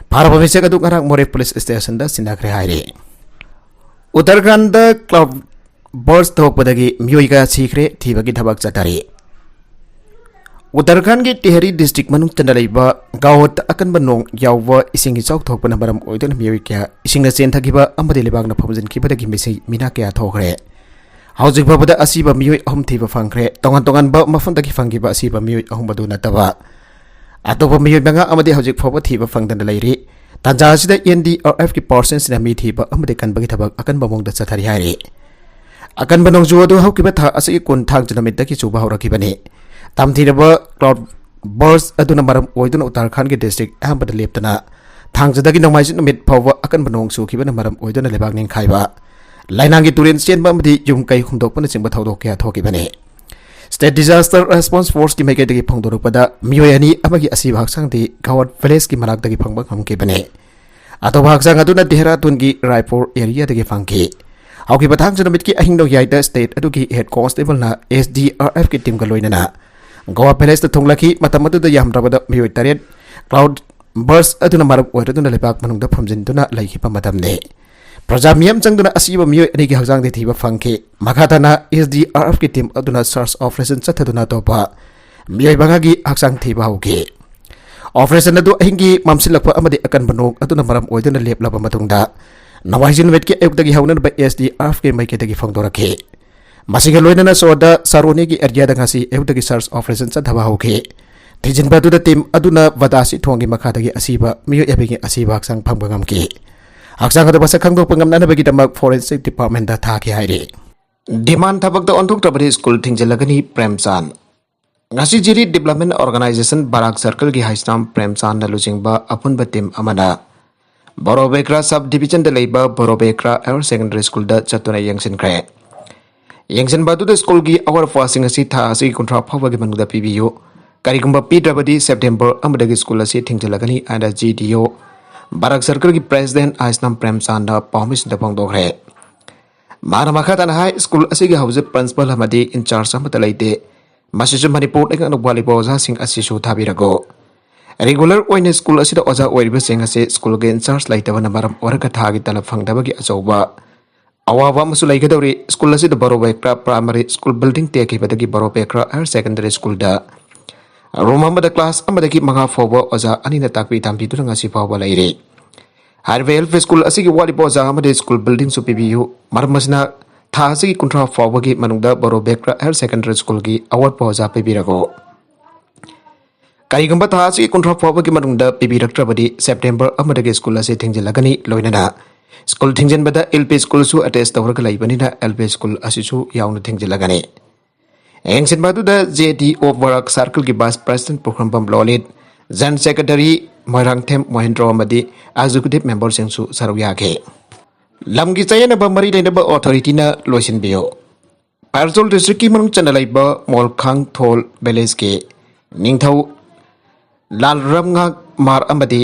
ꯐꯥꯔꯕ ꯃꯤꯁꯛ ꯑꯗꯨ ꯉꯔꯥꯡ ꯃꯣꯔꯦ police stationꯗ ꯁꯤꯟꯅꯈ꯭ꯔꯦ ꯍꯥꯏꯔꯤ꯫ ꯎꯠꯇꯔꯈꯟꯗ cloud burst ꯊꯣꯛꯄꯗꯒꯤ ꯃꯤꯑꯣꯏ ꯀꯌꯥ ꯁꯤꯈ꯭ꯔꯦ, ꯊꯤꯕꯒꯤ ꯊꯕꯛ ꯆꯠꯊꯔꯤ꯫ ꯎꯠꯇꯔꯈꯟꯗꯒꯤ ꯇꯦꯍꯔꯤ district ꯃꯅꯨꯡ ꯆꯟꯅ ꯂꯩꯕ ꯒꯥꯎꯠꯇ ꯑꯀꯟꯕ ꯅꯣꯡ ꯌꯥꯎꯕ ꯏꯁꯤꯡ ꯏꯆꯥꯎ ꯊꯣꯛꯄꯅ ꯃꯔꯝ ꯑꯣꯏꯗꯨꯅ ꯃꯤꯑꯣꯏ ꯀꯌꯥ ꯏꯁꯤꯡꯅ ꯆꯦꯟꯊꯈꯤꯕ ꯑꯃꯗꯤ ꯂꯩꯕꯥꯛꯅ ꯐꯨꯝꯖꯤꯟꯈꯤꯕꯗꯒꯤ ꯃꯤꯁꯤ ꯃꯤꯅꯥ ꯀꯌꯥ ꯊꯣꯛꯈ꯭ꯔꯦ꯫ ꯍꯧꯖꯤꯛ ꯐꯥꯎꯕꯗ ꯑꯁꯤꯕ ꯃꯤꯑꯣꯏ ꯑꯍꯨꯝ ꯊꯤꯕ ꯐꯪꯈ꯭ꯔꯦ꯫ ꯇꯣꯉꯥꯟ ꯇꯣꯉꯥꯟꯕ ꯃꯐꯝꯗꯒꯤ ꯐꯪꯈꯤꯕ ꯑꯁꯤꯕ ꯃꯤꯑꯣꯏ ꯑꯍꯨꯝ ꯑꯗꯨ ꯅꯠꯇꯕ ꯑꯇꯣꯞꯄ ꯃꯤꯑꯣꯏ ꯃꯉꯥ ꯑꯃꯗꯤ ꯍꯧꯖꯤꯛ ꯐꯥꯎꯕ ꯊꯤꯕ ꯐꯪꯗꯅ ꯂꯩꯔꯤ꯫ ꯇꯥꯟꯖꯥ ꯑꯁꯤꯗ N D R Fꯀꯤ personnelꯁꯤꯡꯅ ꯃꯤ ꯊꯤꯕ ꯑꯃꯗꯤ ꯀꯟꯕꯒꯤ ꯊꯕꯛ ꯑꯀꯟꯕ ꯃꯑꯣꯡꯗ ꯆꯠꯊꯔꯤ ꯍꯥꯏꯔꯤ꯫ ꯑꯀꯟꯕ ꯅꯣꯡꯖꯨ ꯑꯗꯨ ꯍꯧꯈꯤꯕ ꯊꯥ ꯑꯁꯤꯒꯤ ꯀꯨꯟ ꯊꯥꯡꯖ ꯅꯨꯃꯤꯠꯇꯒꯤ ꯆꯨꯕ ꯍꯧꯔꯛꯈꯤꯕꯅꯤ꯫ ꯇꯝꯊꯤꯔꯕ cloud burst ꯑꯗꯨꯅ ꯃꯔꯝ ꯑꯣꯏꯗꯨꯅ ꯎꯠꯇꯔꯈꯟꯗꯒꯤ district ꯑꯌꯥꯝꯕꯗ ꯂꯦꯞꯇꯅ ꯊꯥꯡꯖꯗꯒꯤ ꯅꯣꯡꯃꯥꯏꯖꯤꯡ ꯅꯨꯃꯤꯠ ꯐꯥꯎꯕ ꯑꯀꯟꯕ ꯅꯣꯡ ꯆꯨꯈꯤꯕꯅ ꯃꯔꯝ ꯑꯣꯏꯗꯨꯅ ꯂꯩꯕꯥꯛ ꯅꯤꯡꯈꯥꯏꯕ, ꯂꯩꯅꯥꯡꯒꯤ ꯇꯨꯔꯦꯟ ꯆꯦꯟꯕ ꯑꯃꯗꯤ ꯌꯨꯝ ꯀꯩ ꯍꯨꯝꯗꯣꯛꯄꯅꯆꯤꯡꯕ ꯊꯧꯗꯣꯛ ꯀꯌꯥ ꯊꯣꯛꯈꯤꯕꯅꯤ꯫ State Disaster Response Forceꯀꯤ ꯃꯥꯏꯀꯩꯗꯒꯤ ꯐꯣꯡꯗꯣꯔꯛꯄꯗ ꯃꯤꯑꯣꯏ ꯑꯅꯤ ꯑꯃꯒꯤ ꯑꯁꯤꯕ ꯍꯛꯆꯥꯡꯗꯤ ꯒꯥꯋꯥꯠ villageꯀꯤ ꯃꯅꯥꯛꯇꯒꯤ ꯐꯪꯕ ꯉꯝꯈꯤꯕꯅꯤ꯫ ꯑꯇꯣꯞꯄ ꯍꯛꯆꯥꯡ ꯑꯗꯨꯅ ꯗꯦꯍꯔꯥꯗꯨꯟꯒꯤ ꯔꯥꯏꯄꯨꯔ areaꯗꯒꯤ ꯐꯪꯈꯤ꯫ ꯍꯧꯈꯤꯕ ꯊꯥꯡꯖ ꯅꯨꯃꯤꯠꯀꯤ ꯑꯍꯤꯡ ꯅꯣꯡꯌꯥꯏꯗ state ꯑꯗꯨꯒꯤ head constableꯅ S D R Fꯀꯤ teamꯒ ꯂꯣꯏꯅꯅ ꯒꯣꯋꯥ villageꯇ ꯊꯨꯡꯂꯈꯤ꯫ ꯃꯇꯝ ꯑꯗꯨꯗ ꯌꯥꯝꯗ꯭ꯔꯕꯗ ꯃꯤꯑꯣꯏ ꯇꯔꯦꯠ cloud burst ꯑꯗꯨꯅ ꯃꯔꯝ ꯑꯣꯏꯔꯗꯨꯅ ꯂꯩꯕꯥꯛ ꯃꯅꯨꯡꯗ ꯐꯨꯝꯖꯤꯟꯗꯨꯅ ꯂꯩꯈꯤꯕ ꯃꯇꯝꯅꯤ꯫ ꯄ꯭ꯔꯖꯥ ꯃꯤꯌꯥꯝ ꯆꯪꯗꯨꯅ ꯑꯁꯤꯕ ꯃꯤꯑꯣꯏ ꯑꯅꯤꯒꯤ ꯍꯛꯆꯥꯡꯗꯤ ꯊꯤꯕ ꯐꯪꯈꯤ꯫ ꯃꯈꯥ ꯇꯥꯅ ꯑꯦꯁ ꯗꯤ ꯑꯥꯔ ꯑꯦꯐꯀꯤ ꯇꯤꯝ ꯑꯗꯨꯅ ꯁꯔꯆ ꯑꯣꯄꯔꯦꯁꯟ ꯆꯠꯊꯗꯨꯅ ꯑꯇꯣꯞꯄ ꯃꯤꯑꯣꯏ ꯃꯉꯥꯒꯤ ꯍꯛꯆꯥꯡ ꯊꯤꯕ ꯍꯧꯈꯤ꯫ ꯑꯣꯄꯔꯦꯁꯟ ꯑꯗꯨ ꯑꯍꯤꯡꯒꯤ ꯃꯝꯁꯤꯜꯂꯛꯄ ꯑꯃꯗꯤ ꯑꯀꯟꯕ ꯅꯣꯡ ꯑꯗꯨꯅ ꯃꯔꯝ ꯑꯣꯏꯗꯨꯅ ꯂꯦꯞꯂꯕ ꯃꯇꯨꯡꯗ ꯅꯣꯡꯃꯥꯏꯖꯤꯡ ꯅꯨꯃꯤꯠꯀꯤ ꯑꯌꯨꯛꯇꯒꯤ ꯍꯧꯅꯅꯕ ꯑꯦꯁ ꯗꯤ ꯑꯥꯔ ꯑꯦꯐꯀꯤ ꯃꯥꯏꯀꯩꯗꯒꯤ ꯐꯣꯡꯗꯣꯔꯛꯈꯤ꯫ ꯃꯁꯤꯒ ꯂꯣꯏꯅꯅ ꯁꯣꯔꯗ ꯁꯥꯔꯣꯅꯤꯒꯤ ꯑꯦꯔꯤꯌꯥꯗ ꯉꯁꯤ ꯑꯌꯨꯛꯇꯒꯤ ꯁꯔꯆ ꯑꯣꯄꯔꯦꯁꯟ ꯆꯠꯊꯕ ꯍꯧꯈꯤ꯫ ꯊꯤꯖꯤꯟꯕ ꯑꯗꯨꯗ ꯇꯤꯝ ꯑꯗꯨꯅ ꯕꯗꯥꯁꯤ ꯊꯣꯡꯒꯤ ꯃꯈꯥꯗꯒꯤ ꯑꯁꯤꯕ ꯃꯤꯑꯣꯏ ꯑꯃꯒꯤ ꯑꯁꯤꯕ ꯍꯛꯆꯥꯡ ꯐꯪꯕ ꯉꯝꯈꯤ꯫ ꯍꯛꯆꯥꯡ ꯑꯗꯨ ꯃꯁꯛ ꯈꯪꯗꯣꯛꯄ ꯉꯝꯅꯅꯕꯒꯤꯗꯃꯛ ꯐꯣꯔꯦꯟꯁꯤꯛ ꯗꯤꯄꯥꯔꯠꯃꯦꯟꯗ ꯊꯥꯈꯤ ꯍꯥꯏꯔꯤ꯫ ꯗꯤꯃꯥꯟ ꯊꯕꯛꯇ ꯑꯣꯟꯊꯣꯛꯇ꯭ꯔꯕꯗꯤ ꯁ꯭ꯀꯨꯜ ꯊꯤꯡꯖꯤꯜꯂꯒꯅꯤ, ꯄ꯭ꯔꯦꯝꯆꯥꯟ꯫ ꯉꯁꯤ ꯖꯤꯔꯤ ꯗꯤꯕꯂꯞꯃꯦꯟ ꯑꯣꯔꯒꯅꯥꯏꯖꯦꯁꯟ ꯕꯔꯥꯛ ꯁꯔꯀꯜꯒꯤ ꯍꯩꯁꯅꯥꯝ ꯄ꯭ꯔꯦꯝꯆꯥꯟꯅ ꯂꯨꯆꯤꯡꯕ ꯑꯄꯨꯟꯕ ꯇꯤꯝ ꯑꯃꯅ ꯕꯣꯔꯣꯕꯦꯀ꯭ꯔꯥ ꯁꯕ ꯗꯤꯕꯤꯖꯟꯗ ꯂꯩꯕ ꯕꯣꯔꯣꯕꯦꯀ꯭ꯔꯥ ꯍꯥꯌꯔ ꯁꯦꯀꯦꯟꯗꯔꯤ ꯁ꯭ꯀꯨꯜꯗ ꯆꯠꯇꯨꯅ ꯌꯦꯡꯁꯤꯟꯈ꯭ꯔꯦ꯫ ꯌꯦꯡꯁꯤꯟꯕ ꯑꯗꯨꯗ ꯁ꯭ꯀꯨꯜꯒꯤ ꯑꯋꯥꯠ ꯑꯄꯥꯁꯤꯡ ꯑꯁꯤ ꯊꯥ ꯑꯁꯤꯒꯤ ꯀꯨꯟꯊ꯭ꯔꯥ ꯐꯥꯎꯕꯒꯤ ꯃꯅꯨꯡꯗ ꯄꯤꯕꯤꯌꯨ, ꯀꯔꯤꯒꯨꯝꯕ ꯄꯤꯗ꯭ꯔꯕꯗꯤ ꯁꯦꯞꯇꯦꯝꯕꯔ ꯑꯃꯗꯒꯤ ꯁ꯭ꯀꯨꯜ ꯑꯁꯤ ꯊꯤꯡꯖꯤꯜꯂꯒꯅꯤ ꯍꯥꯏꯅ ꯖꯤ ꯗꯤ ꯑꯣ ꯕꯔꯥꯛ ꯁꯔꯀꯜꯒꯤ ꯄ꯭ꯔꯦꯁꯤꯗꯦꯟ ꯍꯩꯁꯅꯥꯝ ꯄ꯭ꯔꯦꯝꯆꯥꯟꯅ ꯄꯥꯎꯃꯤꯁꯤꯡꯗ ꯐꯣꯡꯗꯣꯛꯈ꯭ꯔꯦ꯫ ꯃꯥꯅ ꯃꯈꯥ ꯇꯥꯅ ꯍꯥꯏ, ꯁ꯭ꯀꯨꯜ ꯑꯁꯤꯒꯤ ꯍꯧꯖꯤꯛ ꯄ꯭ꯔꯤꯟꯁꯤꯄꯥꯜ ꯑꯃꯗꯤ ꯏꯟꯆꯥꯔꯖ ꯑꯃꯠꯇ ꯂꯩꯇꯦ꯫ ꯃꯁꯤꯁꯨ ꯃꯅꯤꯄꯨꯔ ꯂꯩꯉꯥꯛꯅ ꯋꯥꯠꯂꯤꯕ ꯑꯣꯖꯥꯁꯤꯡ ꯑꯁꯤꯁꯨ ꯊꯥꯕꯤꯔꯛꯎ꯫ ꯔꯤꯒꯨꯂꯔ ꯑꯣꯏꯅ ꯁ꯭ꯀꯨꯜ ꯑꯁꯤꯗ ꯑꯣꯖꯥ ꯑꯣꯏꯔꯤꯕꯁꯤꯡ ꯑꯁꯤ ꯁ꯭ꯀꯨꯜꯒꯤ ꯏꯟꯆꯥꯔꯖ ꯂꯩꯇꯕꯅ ꯃꯔꯝ ꯑꯣꯏꯔꯒ ꯊꯥꯒꯤ ꯇꯂꯕ ꯐꯪꯗꯕꯒꯤ ꯑꯆꯧꯕ ꯑꯋꯥꯕ ꯑꯃꯁꯨ ꯂꯩꯒꯗꯧꯔꯤ꯫ ꯁ꯭ꯀꯨꯜ ꯑꯁꯤꯗ ꯕꯣꯔꯣꯕꯦꯀ꯭ꯔꯥ ꯄ꯭ꯔꯥꯏꯃꯔꯤ ꯁ꯭ꯀꯨꯜ ꯕꯤꯜꯗꯤꯡ ꯇꯦꯛꯈꯤꯕꯗꯒꯤ ꯕꯣꯔꯣꯕꯦꯀ꯭ꯔꯥ ꯍꯥꯌꯔ ꯁꯦꯀꯦꯟꯗꯔꯤ ꯁ꯭ꯀꯨꯜꯗ ꯔꯨꯝ ꯑꯃꯗ ꯀ꯭ꯂꯥꯁ ꯑꯃꯗꯒꯤ ꯃꯉꯥ ꯐꯥꯎꯕ ꯑꯣꯖꯥ ꯑꯅꯤꯅ ꯇꯥꯛꯄꯤ ꯇꯝꯕꯤꯗꯨꯅ ꯉꯁꯤ ꯐꯥꯎꯕ ꯂꯩꯔꯤ꯫ ꯍꯥꯏꯔꯤꯕ ꯑꯦꯜ ꯄꯤ ꯁ꯭ꯀꯨꯜ ꯑꯁꯤꯒꯤ ꯋꯥꯠꯂꯤꯕ ꯑꯣꯖꯥ ꯑꯃꯗꯤ ꯁ꯭ꯀꯨꯜ ꯕꯤꯜꯗꯤꯡꯁꯨ ꯄꯤꯕꯤꯌꯨ꯫ ꯃꯔꯝ ꯑꯁꯤꯅ ꯊꯥ ꯑꯁꯤꯒꯤ ꯀꯨꯟꯊ꯭ꯔꯥ ꯐꯥꯎꯕꯒꯤ ꯃꯅꯨꯡꯗ ꯕꯣꯔꯣꯕꯦꯀ꯭ꯔꯥ ꯍꯥꯌꯔ ꯁꯦꯀꯦꯟꯗꯔꯤ ꯁ꯭ꯀꯨꯜꯒꯤ ꯑꯋꯥꯠꯄ ꯑꯣꯖꯥ ꯄꯤꯕꯤꯔꯛꯎ꯫ ꯀꯔꯤꯒꯨꯝꯕ ꯊꯥ ꯑꯁꯤꯒꯤ ꯀꯨꯟꯊ꯭ꯔꯥ ꯐꯥꯎꯕꯒꯤ ꯃꯅꯨꯡꯗ ꯄꯤꯕꯤꯔꯛꯇ꯭ꯔꯕꯗꯤ ꯁꯦꯞꯇꯦꯝꯕꯔ ꯑꯃꯗꯒꯤ ꯁ꯭ꯀꯨꯜ ꯑꯁꯤ ꯊꯤꯡꯖꯤꯜꯂꯒꯅꯤ꯫ ꯂꯣꯏꯅꯅ ꯁ꯭ꯀꯨꯜ ꯊꯤꯡꯖꯤꯟꯕꯗ ꯑꯦꯜ ꯄꯤ ꯁ꯭ꯀꯨꯜꯁꯨ ꯑꯦꯇꯦꯆ ꯇꯧꯔꯒ ꯂꯩꯕꯅꯤꯅ ꯑꯦꯜ ꯄꯤ ꯁ꯭ꯀꯨꯜ ꯑꯁꯤꯁꯨ ꯌꯥꯎꯅ ꯊꯤꯡꯖꯤꯜꯂꯒꯅꯤ꯫ ꯌꯦꯡꯁꯤꯟꯕ ꯑꯗꯨꯗ ꯖꯦ ꯗꯤ ꯑꯣ ꯕꯔꯥꯛ ꯁꯥꯔꯀꯜꯒꯤ vice president Pukhrambam Lolit, general secretary Moirangthem Mohendro ꯑꯃꯗꯤ ꯑꯦꯛꯖꯤꯀ꯭ꯌꯨꯇꯤꯚ ꯃꯦꯝꯕꯔꯁꯤꯡꯁꯨ ꯁꯔꯨꯛ ꯌꯥꯈꯤ꯫ ꯂꯝꯒꯤ ꯆꯌꯦꯠꯅꯕ ꯃꯔꯤ ꯂꯩꯅꯕ ꯑꯣꯊꯣꯔꯤꯇꯤꯅ ꯂꯣꯏꯁꯤꯟꯕꯤꯌꯨ꯫ ꯐꯥꯏꯔꯖꯣꯜ ꯗꯤꯁꯇ꯭ꯔꯤꯛꯀꯤ ꯃꯅꯨꯡ ꯆꯟꯅ ꯂꯩꯕ ꯃꯣꯜꯈꯥꯡꯊꯣꯜ ꯚꯤꯂꯦꯖꯀꯤ ꯅꯤꯡꯊꯧ ꯂꯥꯜꯔꯝꯉꯥꯛ ꯃꯥꯔ ꯑꯃꯗꯤ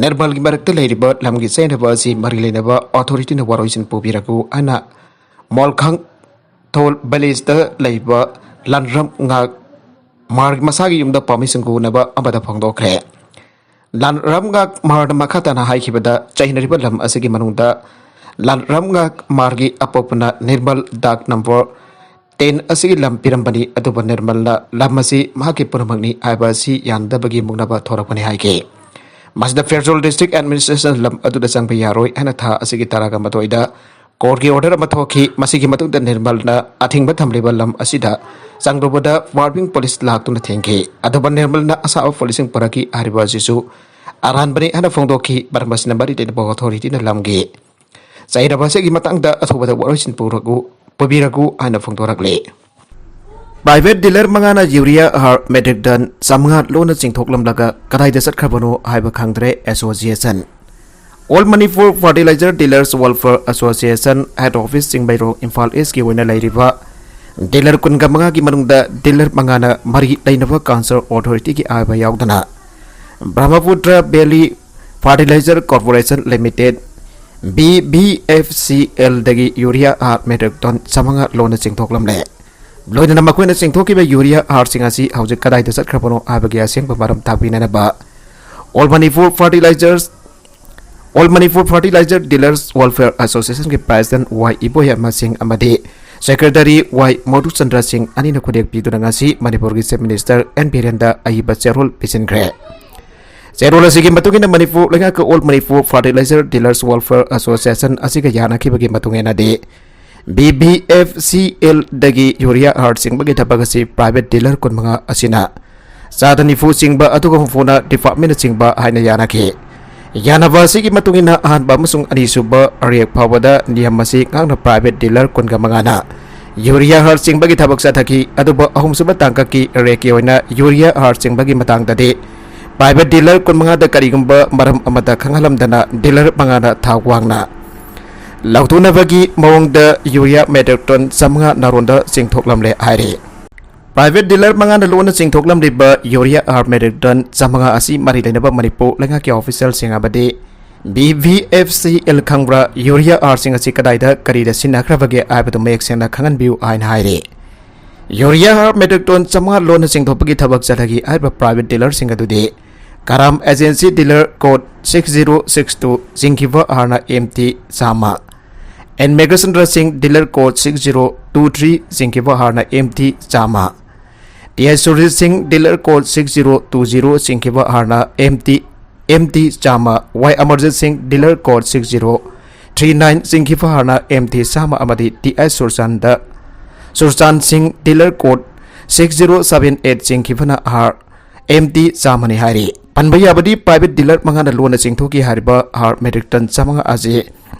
ꯅꯤꯔꯃꯜꯒꯤ ꯃꯔꯛꯇ ꯂꯩꯔꯤꯕ ꯂꯝꯒꯤ ꯆꯌꯦꯠꯅꯕ ꯑꯁꯤ ꯃꯔꯤ ꯂꯩꯅꯕ ꯑꯣꯊꯣꯔꯤꯇꯤꯅ ꯋꯥꯔꯣꯏꯁꯤꯟ ꯄꯨꯕꯤꯔꯛꯎ ꯍꯥꯏꯅ ꯃꯣꯜꯈꯥꯡꯊꯣꯜ ꯚꯤꯂꯦꯖꯇ ꯂꯩꯕ ꯂꯥꯜꯔꯝꯉꯥꯛ ꯃꯥꯔ ꯃꯁꯥꯒꯤ ꯌꯨꯝꯗ ꯄꯥꯝꯃꯤꯁꯤꯡ ꯎꯅꯕ ꯑꯃꯗ ꯐꯣꯡꯗꯣꯛꯈ꯭ꯔꯦ꯫ ꯂꯥꯜꯔꯝꯉꯥꯛ ꯃꯥꯔꯅ ꯃꯈꯥ ꯇꯥꯅ ꯍꯥꯏꯈꯤꯕꯗ, ꯆꯩꯅꯔꯤꯕ ꯂꯝ ꯑꯁꯤꯒꯤ ꯃꯅꯨꯡꯗ ꯂꯥꯟ ꯔꯝꯉꯥ ꯃꯥꯔꯒꯤ ꯑꯄꯣꯛꯄꯅ ꯅꯤꯔꯃꯜ ꯗꯥꯛ ꯅꯝꯕꯔ ꯇꯦꯟ ꯑꯁꯤꯒꯤ ꯂꯝ ꯄꯤꯔꯝꯕꯅꯤ꯫ ꯑꯗꯨꯕꯨ ꯅꯤꯔꯃꯜꯅ ꯂꯝ ꯑꯁꯤ ꯃꯍꯥꯛꯀꯤ ꯄꯨꯝꯅꯃꯛꯅꯤ ꯍꯥꯏꯕ ꯑꯁꯤ ꯌꯥꯅꯗꯕꯒꯤ ꯃꯨꯛꯅꯕ ꯊꯣꯔꯛꯄꯅꯤ ꯍꯥꯏꯈꯤ꯫ ꯃꯁꯤꯗ ꯐꯦꯔꯖꯣꯜ ꯗꯤꯁꯇ꯭ꯔꯤꯛ ꯑꯦꯗꯃꯤꯅꯤꯁꯇ꯭ꯔꯦꯁꯟ ꯂꯝ ꯑꯗꯨꯗ ꯆꯪꯕ ꯌꯥꯔꯣꯏ ꯍꯥꯏꯅ ꯊꯥ ꯑꯁꯤꯒꯤ ꯇꯔꯥꯒ ꯃꯥꯊꯣꯏꯗ ꯀꯣꯔꯠꯀꯤ ꯑꯣꯔꯗꯔ ꯑꯃ ꯊꯣꯛꯈꯤ꯫ ꯃꯁꯤꯒꯤ ꯃꯇꯨꯡꯗ ꯅꯤꯔꯃꯜꯅ ꯑꯊꯤꯡꯕ ꯊꯝꯂꯤꯕ ꯂꯝ ꯑꯁꯤꯗ ꯆꯪꯂꯨꯕꯗ ꯋꯥꯔꯕꯤꯡ ꯄꯨꯂꯤꯁ ꯂꯥꯛꯇꯨꯅ ꯊꯤꯡꯈꯤ꯫ ꯑꯗꯨꯕꯨ ꯅꯤꯔꯃꯜꯅ ꯑꯁꯥꯕ ꯄꯨꯂꯤꯁꯁꯤꯡ ꯄꯨꯔꯛꯈꯤ꯫ ꯍꯥꯏꯔꯤꯕ ꯑꯁꯤꯁꯨ ꯑꯔꯥꯟꯕꯅꯤ ꯍꯥꯏꯅ ꯐꯣꯡꯗꯣꯛꯈꯤ꯫ ꯃꯔꯝ ꯑꯁꯤꯅ ꯃꯔꯤ ꯂꯩꯅꯕ ꯑꯣꯊꯣꯔꯤꯇꯤꯅ ꯂꯝꯒꯤ ꯆꯩꯔꯕ ꯑꯁꯤꯒꯤ ꯃꯇꯥꯡꯗ ꯑꯊꯨꯕꯗ ꯋꯥꯔꯣꯏꯁꯤꯟ ꯄꯨꯔꯛꯎ, ꯄꯨꯕꯤꯔꯛꯎ ꯍꯥꯏꯅ ꯐꯣꯡꯗꯣꯔꯛꯂꯤ꯫ ꯄ꯭ꯔꯥꯏꯚꯦꯠ ꯗꯤꯂꯔ ꯃꯉꯥꯅ ꯌꯨꯔꯤꯌꯥ ꯍꯥꯔ ꯃꯦꯇ꯭ꯔꯤꯛ ꯇꯟ ꯆꯥꯃꯉꯥ ꯂꯣꯟꯅ ꯆꯤꯡꯊꯣꯛꯂꯝꯂꯒ ꯀꯗꯥꯏꯗ ꯆꯠꯈ꯭ꯔꯕꯅꯣ ꯍꯥꯏꯕ ꯈꯪꯗ꯭ꯔꯦ꯫ Association, all Manipur fertiliser dealers welfare association head office Chingmeirong Imphal ꯏꯁꯀꯤ ꯑꯣꯏꯅ ꯂꯩꯔꯤꯕ ꯗꯤꯂꯔ ꯀꯨꯟꯒ ꯃꯉꯥꯒꯤ ꯃꯅꯨꯡꯗ ꯗꯤꯂꯔ ꯃꯉꯥꯅ ꯃꯔꯤ ꯂꯩꯅꯕ ꯀꯥꯎꯟꯁꯤꯜ ꯑꯣꯊꯣꯔꯤꯇꯤꯒꯤ ꯑꯍꯥꯏꯕ ꯌꯥꯎꯗꯅ Brahmaputra valley fertiliser corporation limited, B V F C ꯑꯦꯜꯗꯒꯤ ꯌꯨꯔꯤꯌꯥ ꯍꯥꯔ ꯃꯦꯇ꯭ꯔꯤꯛ ꯇꯟ ꯆꯥꯃꯉꯥ ꯂꯣꯟꯅ ꯆꯤꯡꯊꯣꯛꯂꯝꯂꯦ꯫ ꯂꯣꯏꯅꯅ ꯃꯈꯣꯏꯅ ꯆꯤꯡꯊꯣꯛꯈꯤꯕ ꯌꯨꯔꯤꯌꯥ ꯍꯥꯔꯁꯤꯡ ꯑꯁꯤ ꯍꯧꯖꯤꯛ ꯀꯗꯥꯏꯗ ꯆꯠꯈ꯭ꯔꯕꯅꯣ ꯍꯥꯏꯕꯒꯤ ꯑꯁꯦꯡꯕ ꯃꯔꯝ ꯇꯥꯛꯄꯤꯅꯅꯕ all Manipur fertilisers, all Manipur fertiliser dealers welfare ꯑꯦꯁꯣꯁꯤꯌꯦꯁꯟꯒꯤ ꯄ꯭ꯔꯦꯁꯤꯗꯦꯟꯠ ꯋꯥꯏ ꯏꯕꯣꯌꯥꯏꯃ ꯁꯤꯡ ꯑꯃꯗꯤ ꯁꯦꯀ꯭ꯔꯦꯇꯔꯤ ꯋꯥꯏ ꯃꯣꯗꯨꯆꯟꯗ꯭ꯔ ꯁꯤꯡ ꯑꯅꯤꯅ ꯈꯨꯗꯦꯛ ꯄꯤꯗꯨꯅ ꯉꯁꯤ ꯃꯅꯤꯄꯨꯔꯒꯤ ꯆꯤꯐ ꯃꯤꯅꯤꯁꯇꯔ ꯑꯦꯟ ꯕꯤꯔꯦꯟꯗ ꯑꯏꯕ ꯆꯦꯔꯣꯜ ꯄꯤꯁꯤꯟꯈ꯭ꯔꯦ꯫ ꯆꯦꯔꯣꯜ ꯑꯁꯤꯒꯤ ꯃꯇꯨꯡ ꯏꯟꯅ ꯃꯅꯤꯄꯨꯔ ꯂꯩꯉꯥꯛꯀ all Manipur fertiliser dealers welfare association ꯑꯁꯤꯒ ꯌꯥꯅꯈꯤꯕꯒꯤ ꯃꯇꯨꯡ ꯏꯟꯅꯗꯤ, ꯕꯤ ꯚꯤ ꯑꯦꯐ ꯁꯤ ꯑꯦꯜꯗꯒꯤ ꯌꯨꯔꯤꯌꯥ ꯍꯥꯔ ꯆꯤꯡꯕꯒꯤ ꯊꯕꯛ ꯑꯁꯤ ꯄ꯭ꯔꯥꯏꯚꯦꯠ ꯗꯤꯂꯔ ꯀꯨꯟꯃꯉꯥ ꯑꯁꯤꯅ ꯆꯥꯗ ꯅꯤꯐꯨ ꯆꯤꯡꯕ ꯑꯗꯨꯒ ꯍꯨꯝꯐꯨꯅ ꯗꯤꯄꯥꯔꯠꯃꯦꯟꯅ ꯆꯤꯡꯕ ꯍꯥꯏꯅ ꯌꯥꯅꯈꯤ꯫ ꯌꯥꯅꯕ ꯑꯁꯤꯒꯤ ꯃꯇꯨꯡ ꯏꯟꯅ ꯑꯍꯥꯟꯕ ꯑꯃꯁꯨꯡ ꯑꯅꯤꯁꯨꯕ ꯔꯦꯛ ꯐꯥꯎꯕꯗ ꯅꯤꯌꯝ ꯑꯁꯤ ꯉꯥꯛꯅ ꯄ꯭ꯔꯥꯏꯚꯦꯠ ꯗꯤꯂꯔ ꯀꯨꯟꯒ ꯃꯉꯥꯅ ꯌꯨꯔꯤꯌꯥ ꯍꯥꯔ ꯆꯤꯡꯕꯒꯤ ꯊꯕꯛ ꯆꯠꯊꯈꯤ꯫ ꯑꯗꯨꯕꯨ ꯑꯍꯨꯝꯁꯨꯕ ꯇꯥꯡꯀꯛꯀꯤ ꯔꯦꯛꯀꯤ ꯑꯣꯏꯅ ꯌꯨꯔꯤꯌꯥ ꯍꯥꯔ ꯆꯤꯡꯕꯒꯤ ꯃꯇꯥꯡꯗꯗꯤ ꯄ꯭ꯔꯥꯏꯚꯦꯠ ꯗꯤꯂꯔ ꯀꯨꯟꯃꯉꯥꯗ ꯀꯔꯤꯒꯨꯝꯕ ꯃꯔꯝ ꯑꯃꯠꯇ ꯈꯪꯍꯜꯂꯝꯗꯅ ꯗꯤꯂꯔ ꯃꯉꯥꯅ ꯊꯥꯛ ꯋꯥꯡꯅ ꯂꯧꯊꯣꯛꯅꯕꯒꯤ ꯃꯑꯣꯡꯗ ꯌꯨꯔꯤꯌꯥ ꯃꯦꯇ꯭ꯔꯤꯛ ꯇꯟ ꯆꯥꯃꯉꯥ ꯅꯥꯔꯣꯟꯗ ꯆꯤꯡꯊꯣꯛꯂꯝꯂꯦ ꯍꯥꯏꯔꯤ꯫ ꯄ꯭ꯔꯥꯏꯚꯦꯠ ꯗꯤꯂꯔ ꯃꯉꯥꯅ ꯂꯣꯟꯅ ꯆꯤꯡꯊꯣꯛꯂꯝꯂꯤꯕ ꯌꯨꯔꯤꯌꯥ ꯍꯥꯔ ꯃꯦꯇ꯭ꯔꯤꯛ ꯇꯟ ꯆꯥꯃꯉꯥ ꯑꯁꯤ ꯃꯔꯤ ꯂꯩꯅꯕ ꯃꯅꯤꯄꯨꯔ ꯂꯩꯉꯥꯛꯀꯤ ꯑꯣꯐꯤꯁꯤꯌꯦꯜꯁꯤꯡ ꯑꯃꯗꯤ B V F C L ꯈꯪꯕ꯭ꯔꯥ, ꯌꯨꯔꯤꯌꯥ ꯍꯥꯔꯁꯤꯡ ꯑꯁꯤ ꯀꯗꯥꯏꯗ ꯀꯔꯤꯗ ꯁꯤꯖꯤꯟꯅꯈ꯭ꯔꯕꯒꯦ ꯍꯥꯏꯕꯗꯨ ꯃꯌꯦꯛ ꯁꯦꯡꯅ ꯈꯪꯍꯟꯕꯤꯌꯨ ꯍꯥꯏꯅ ꯍꯥꯏꯔꯤ꯫ ꯌꯨꯔꯤꯌꯥ ꯍꯥꯔ ꯃꯦꯇ꯭ꯔꯤꯛ ꯇꯟ ꯆꯥꯃꯉꯥ ꯂꯣꯟꯅ ꯆꯤꯡꯊꯣꯛꯄꯒꯤ ꯊꯕꯛ ꯆꯠꯊꯈꯤ ꯍꯥꯏꯔꯤꯕ ꯄ꯭ꯔꯥꯏꯚꯦꯠ ꯗꯤꯂꯔꯁꯤꯡ ꯑꯗꯨꯗꯤ Karam agency dealer code six zero six two ꯆꯤꯡꯈꯤꯕ ꯍꯥꯔꯅ ꯑꯦꯝ ꯇꯤ ꯆꯥꯝꯃ꯫ N Meghachandra Singh dealer code six zero two three ꯆꯤꯡꯈꯤꯕ ꯍꯥꯔꯅ ꯑꯦꯝ ꯇꯤ ꯆꯥꯝꯃ꯫ T S Surjit Singh dealer code six zero two zero ꯆꯤꯡꯈꯤꯕ ꯍꯥꯔꯅ ꯑꯦꯝ ꯇꯤ, ꯑꯦꯝ ꯇꯤ ꯆꯥꯝꯃ꯫ Y Amarjit Singh dealer code six zero three nine ꯆꯤꯡꯈꯤꯕ ꯍꯥꯔꯅ ꯑꯦꯝ ꯇꯤ ꯆꯥꯝꯃ ꯑꯃꯗꯤ T S Surchand, Surchan Singh dealer code six zero seven eight ꯆꯤꯡꯈꯤꯕꯅ ꯍꯥꯔ M T ꯆꯥꯝꯃꯅꯤ ꯍꯥꯏꯔꯤ꯫ ꯄꯟꯕ ꯌꯥꯕꯗꯤ ꯄ꯭ꯔꯥꯏꯚꯦꯠ ꯗꯤꯂꯔ ꯃꯉꯥꯅ ꯂꯣꯟꯅ ꯆꯤꯡꯊꯣꯛꯈꯤ ꯍꯥꯏꯔꯤꯕ ꯍꯥꯔ ꯃꯦꯇ꯭ꯔꯤꯛ ꯇꯟ ꯆꯥꯝꯃꯉꯥ ꯑꯁꯤ